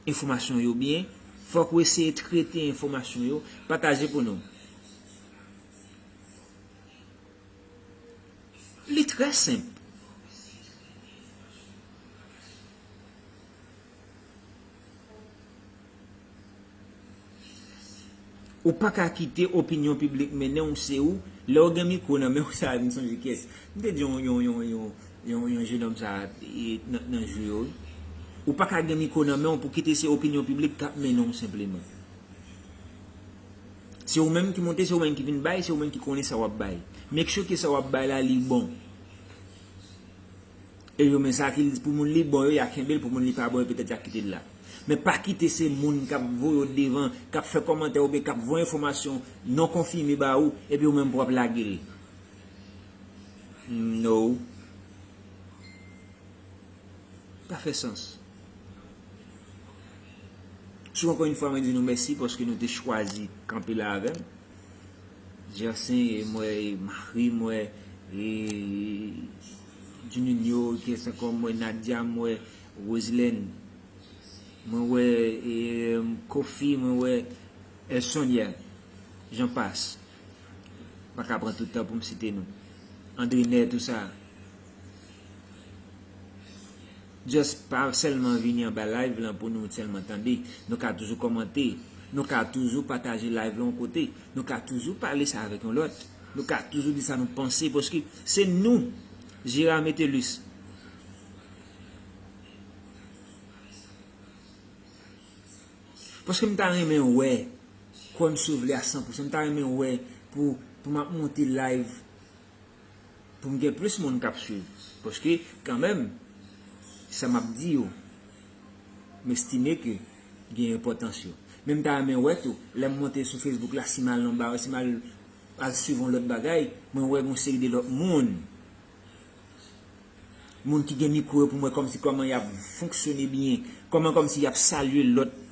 enfòmasyon yo byen, fòk ou eseye trete enfòmasyon yo, pataje pou nou. Li trè senp. Ou pa ka kite opinyon piblik mennen w, se ou. Lè w gen mikwo nan men w, sa a vin sonje kiyès. M te di yon, yon, yon, yon, yon, yon jenòm sa a, e, nan, nan jou yo, wi. Ou pa ka gen mikwo nan men w pou kite se opinyon piblik k ap mennen w senpleman. Se ou menm ki monte, se ou menm ki vin bay, se ou menm ki konnen sa w ap bay. Make sure ke sa w ap bay la, li bon. E yo, men sa ki pou moun li bon yo, y a kenbe l, pou moun li pa bon yo, petèt y a kite l la. Men pa kite se moun k ap voye w devan, k ap fè kòmantè oubyen k ap voye enfòmasyon non konfime ba ou, epi ou menm pou w ap lage l. No. Pa fè sans. So, ankò yon fwa, mwen di nou mèsi paske nou te chwazi kanpe la avè m. Jersen, e m wè, e Marie, m wè, e Juninho, ki rès ankò, m wè Nadia, m wè Roselène, mwen wè, e, Kofi, mwen wè Elsonia, j'en passe. M pa ka pran tout tan pou m site nou. Andrine, tout sa. Just pa sèlman vini anba live lan pou nou sèlman tande. Nou ka toujou kòmante. Nou ka toujou pataje live lan yon kote. Nou ka toujou pale sa avèk yon lòt. Nou ka toujou di sa nou panse, paske se nou, Gérard Metellus. Paske m ta renmen wè, kwè m si w vle a san pou san, m ta renmen wè pou, pou m ap monte live, pou m gen plis moun k ap swiv. Paske, kanmenm, sa m ap di yo, m estime ke gen enpòtans yo. Men m ta renmen wè tou, lè m monte sou Facebook la, si m al nan ba, si m al, al swiv yon lòt bagay, mwen wè gen yon seri de lòt moun. Moun ki gen mikwo yo pou m wè kòmsi kòman y ap fonksyone byen, kòman kòmsi y ap salye lòt,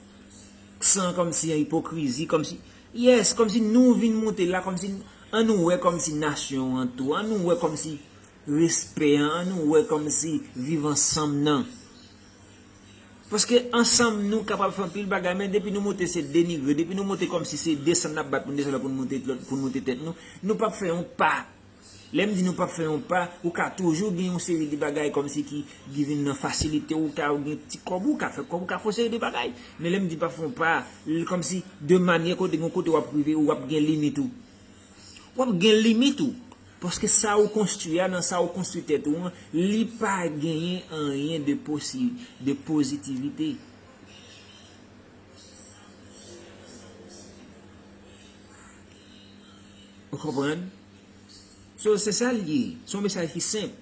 san kòmsi an ipokrizi, kòmsi, yes, kòmsi nou vin monte la, kòmsi, ann nou wè kòmsi nasyon an tou, ann nou wè kòmsi respè an, ann nou wè kòmsi viv ansanm nan. Paske ansanm nou kapab fè anpil bagay, men depi nou monte se denigre, depi nou monte kòmsi se desann n ap bat pou n desann pou n monte lòt, pou n monte tèt nou, nou p ap fè yon pa. Lè m di nou p ap fè yon pa, ou ka toujou gen yon seri de bagay kòmsi ki, ki vin nan fasilite, ou ka gen ti kòb, ou ka fè kòb, ou ka fè yon seri de bagay. Men lè m di p ap fè yon pa, l kòmsi de manyè kote, gen kote w ap rive, ou ap gen limit ou. W ap gen limit ou. Paske sa ou konstwi a, nan sa ou konstwi tèt ou an, li pa genyen anyen de posi-, de pozitivite. Ou konprann? So, se sa l ye. Se yon mesaj ki senp.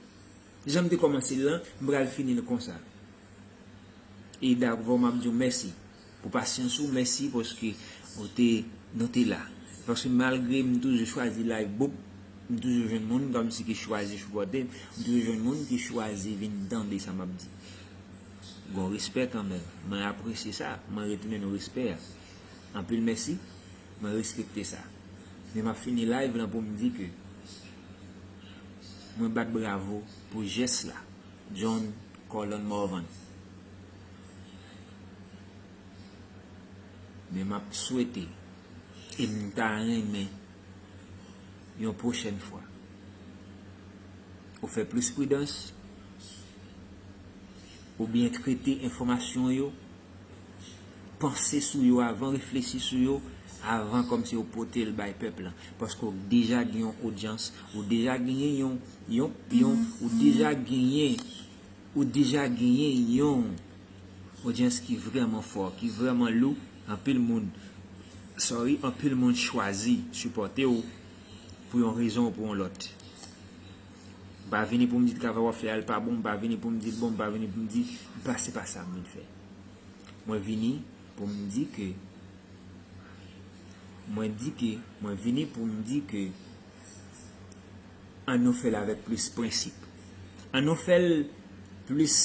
Jan m te kòmanse l lan, m pral fini l konsa. E davò m ap di w mèsi pou pasyans ou, mèsi paske ou te, nou te la. Paske malgre m toujou chwazi live boop, m toujou jwenn moun kòmsi ki chwazi sipòte m, m toujou jwenn moun ki chwazi vin tande sa m ap di. Gon respè kanmenm. Mwen apresye sa, mwen retounen nou respè a. Anpil mèsi, mwen respekte sa. Men m ap fini live lan pou m di ke mwen bat bravo pou jès la. John Colon Morvan. Men m ap swete, e m ta renmen yon pwochèn fwa, ou fè plis pridans, ou byen trete enfòmasyon yo, panse sou yo avan, reflechi sou yo avan, kòmsi ou pote l bay pèp lan. Paske ou deja gen yon odyans, ou deja genyen yon, yon, yon, ou deja genyen, ou deja genyen yon odyans ki vrèman fò, ki vrèman lou. Anpil moun, sorry, anpil moun chwazi sipòte w pou yon rezon ou pou yon lòt. M pa vini pou m di travay w ap fè a l pa bon, m pa vini pou m di l bon, m pa vini pou m di, m pa, se pa sa m vin fè. Mwen vini pou m di ke, mwen di ke, mwen vini pou m di ke ann nou fè l avèk plis prensip. Ann nou fè l plis,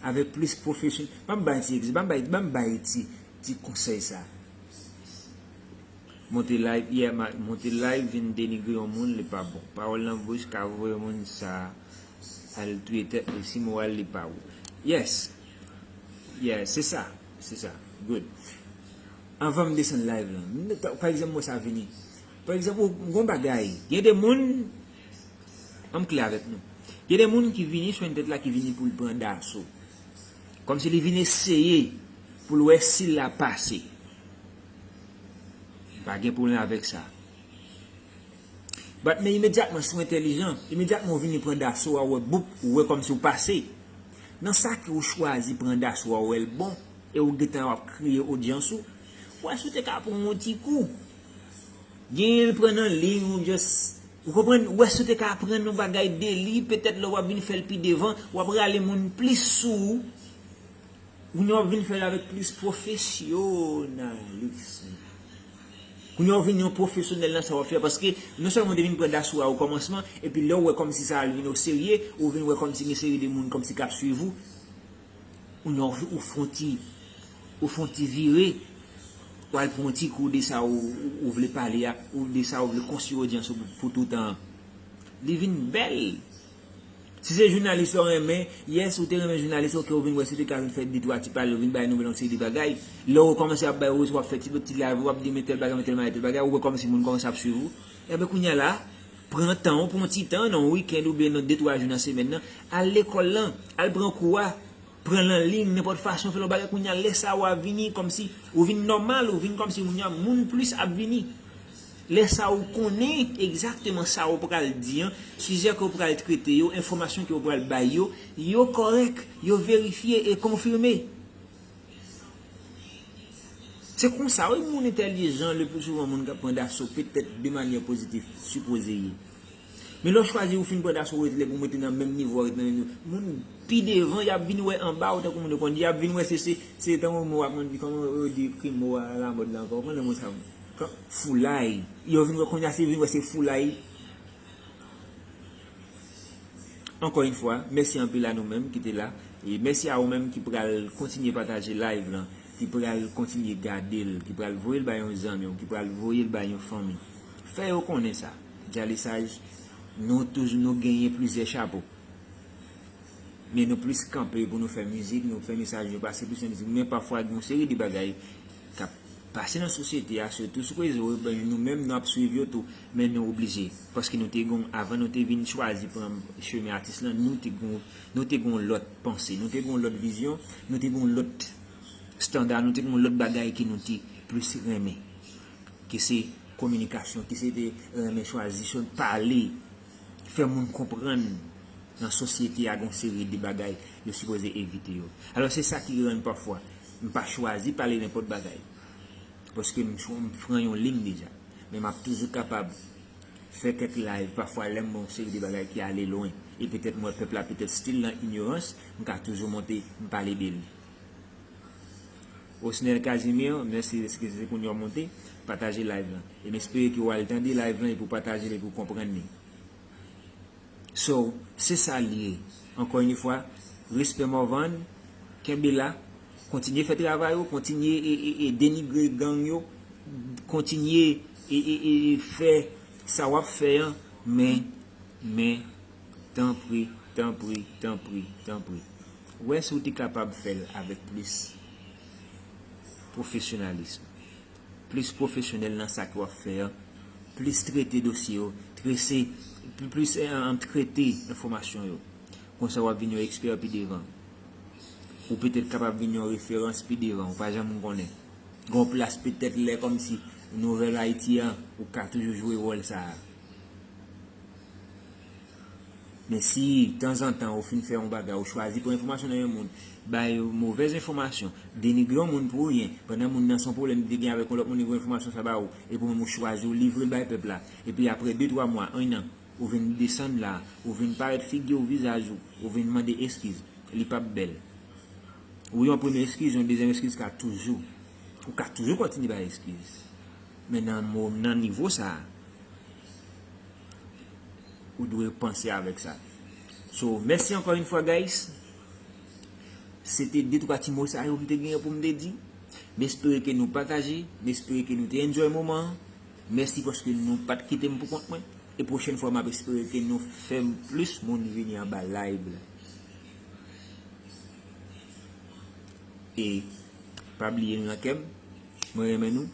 avèk plis pwofesyon-, ban m bay ti egzanp, ban m bay, ban m bay ti, ti konsèy sa. Monte live, yè, ma-, monte live vin denigre yon moun, li pa bon. Pawòl nan bouch ka voye moun sa al touye tèt li, si moral li pa wo. Yes. Yeah, se sa. Se sa. Good. Anvan m desann live lan, m ta-, pa egzanp, mwen sa vini. Pa egzanp, ou gon bagay, gen de moun, ann m klè avèk nou. Gen de moun ki vini sou entènèt la, ki vini pou l pran daso. Kòmsi li vin eseye pou l wè si l ap pase. M pa gen pwoblèm avèk sa. But, men imedyatman, si w entèlijan, imedyatman w vini pran daso a, w wè boup, ou wè kòmsi w pase. Nan sa ke w chwazi pran daso a, w wè l bon, e w gentan w ap kreye odyans ou, w wè si w te ka pran yon ti kou. Genyen l pran nan liy, ou just, ou konprann, w wè si w te ka aprann yon bagay de li, petèt lè w ap vin fè l pi devan, w ap rale moun plis sou ou. Kounye a w ap vin fè l avèk plis pwofesyonalism. Kounye a w vin yon pwofesyonèl nan sa w ap fè a, paske non sèlman w te vin pran daso a okòmansman, epi lè w wè kòmsi sa al vin oserye, ou vin wè kòmsi gen seri de moun kòmsi k ap swiv ou, kounye a w, ou fè yon ti, ou fè yon ti vire, w al pran yon ti kou de sa ou, ou, ou vle pale a, ou de sa ou vle konstwi odyans ou pou, pou toutan an. Li vin bèl. Si se jounalis la w renmen, yes, ou te renmen jounalis, ok, ou vin wè si w te ka vin fè de twa ti pale, ou vin bay nouvèl yon seri de bagay. Lè ou kòmanse ap bay rezo, w ap fè ti, ti live, w ap di men tèl bagay, men tèl bagay, tèl bagay, ou wè kòmsi moun kòmanse ap swiv ou. Enben, kounye a la, pran tan w, pran yon ti tan, nan yon wikenn oubyen nan de twa jou nan semèn nan, al lekòl lan, al pran kou a, pran l an liy, nenpòt fason, fè l yon bagay, kounye a, lè sa a w a vini kòmsi, ou vin nòmal, ou vin kòmsi, kounye a, moun plis ap vini. Lè sa a, ou konnen egzakteman sa ou pral di an, sijè ke ou pral trete yo, enfòmasyon ke ou pral bay yo, yo kòrèk, yo verifye e konfime. Se konsa, wi, moun entèlijan, le pli souvan, moun k ap pran daso, petèt de manyè pozitif, sipoze ye. Men lè w chwazi ou fin pran daso, ou rete lè pou w rete nan menm nivo a, rete nan menm nivo. Moun pi devan, y ap vin wè anba w, tankou moun yo konn di, y ap vin wè se, se, se tankou moun w ap konn di, kòman yo di, ki mo a la mòd la ankò, kòman moun sa, foulay. Yo vin wè kounye a, se vin wè se foulay. Ankò yon fwa, mèsi anpil a nou menm ki te la. E mèsi a ou menm ki pral kontinye pataje live lan, ki pral kontinye gade l, ki pral voye l bay yon zanmi w, ki pral voye l bay yon fanmi. Fè yo konnen sa. Djalisaj, nou toujou, nou genyen plizyè chapo. Men nou plis kanpe pou nou fè mizik, nou fè mesaj nou pase plis nan mizik. Men pafwa gen yon seri de bagay k ap pase nan sosyete a, sitou sou rezo yo, ben, nou menm nou ap swiv yo tou, men nou oblije. Paske nou te gon, avan nou te vin chwazi pran chemen atis lan, nou te gon, nou te gon lòt panse, nou te gon lòt vizyon, nou te gon lòt standa, nou te gon lòt bagay ke nou te plis renmen. Ke se kominikasyon, ke se te renmen chwazi sòt pale, fè moun konprann nan sosyete a gon seri de bagay yo sipoze evite yo. Alò, se sa ki rann pafwa m pa chwazi pale nenpòt bagay. Paske m chwa-, m pran yon liy deja. Men m ap toujou kapab fè kèk live, pafwa lè m wè yon seri de bagay ki ale lwen, e petèt m wè pèp la petèt still nan inyorans, m ka toujou monte, m pale de li. Osnel Casimir, mèsi deske se kounye a w monte, pataje live lan. E m espere ke w al tande live lan epi w pataje l epi w konprann li. So, se sa l ye. Ankò yon fwa, respè Morvan, kenbe la, kontinye fè travay ou, kontinye e, e, e denigre gang yo, kontinye e, e, e, e fè sa w ap fè an, men, men, tanpri, tanpri, tanpri, tanpri. Wè si w te kapab fè l avèk plis pwofesyonalis, plis pwofesyonèl nan sa ke w ap fè an, plis trete dosye yo, trese, plis, eh, trete enfòmasyon yo. Konsa w ap vin yon ekspè pi devan. Ou petèt kapab vin yon referans pi devan, ou pa janm konnen. Gon plas petèt lè kòmsi Nouvèl Ayiti an, ou ka toujou jwe wòl sa a. Men si tanzantan ou fin fè yon bagay, ou chwazi pran enfòmasyon nan yon moun, bay movèz enfòmasyon, denigre yon moun pou ryen, pandan moun nan se yon pwoblèm li te gen avèk yon lòt moun, li voye enfòmasyon sa ba ou, epi ou menm ou chwazi ou livre l bay pèp la, epi apre de twa mwa, yon an, ou vin desann la, ou vin parèt figi w, vizaj ou, ou vin mande eskiz, li p ap bèl. Ou yon premye eskiz, yon dezyèm eskiz ka toujou, ou ka toujou kontinye bay eskiz. Men nan mo, nan nivo sa a, ou dwe panse avèk sa. So, mèsi ankò yon fwa, guys. Se te de twa ti mo sa yo m te genyen pou m te di. M espere ke nou pataje, m espere ke nou te enjoy moman an. Mèsi paske nou pa t kite m pou kont mwen. E pwochèn fwa, m ap espere ke nou fè plis moun vini anba live la. E pa bliye nou nan kè m. Mwen renmen nou.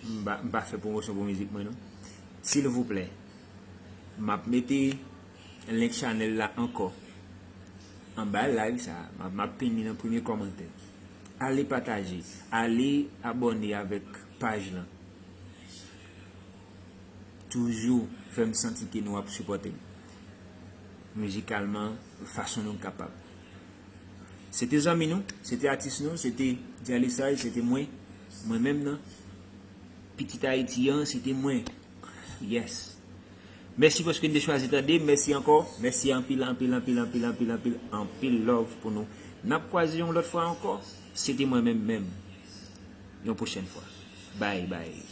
M pa, m pa fè pwomosyon pou mizik mwen, non. Silvouplè, m ap mete link channel la ankò anba live sa a. M ap, m ap pin li nan premye kòmantè. Ale pataje, ale abòne avèk paj lan. Toujou fè m santi ke nou ap sipòte m mizikalman, fason nou kapab. Se te zanmi nou, se te atis nou, se te Djalisay, se te mwen, mwen menm nan. Pitit Ayiti an, se te mwen. Yes. Mèsi paske n te chwazi tande, mèsi ankò, mèsi anpil, anpil, anpil, anpil, anpil, anpil, anpil love pou nou. N ap kwaze yon lòt fwa ankò, se te mwen menm menm. Yon pwochèn fwa. Bye, bye.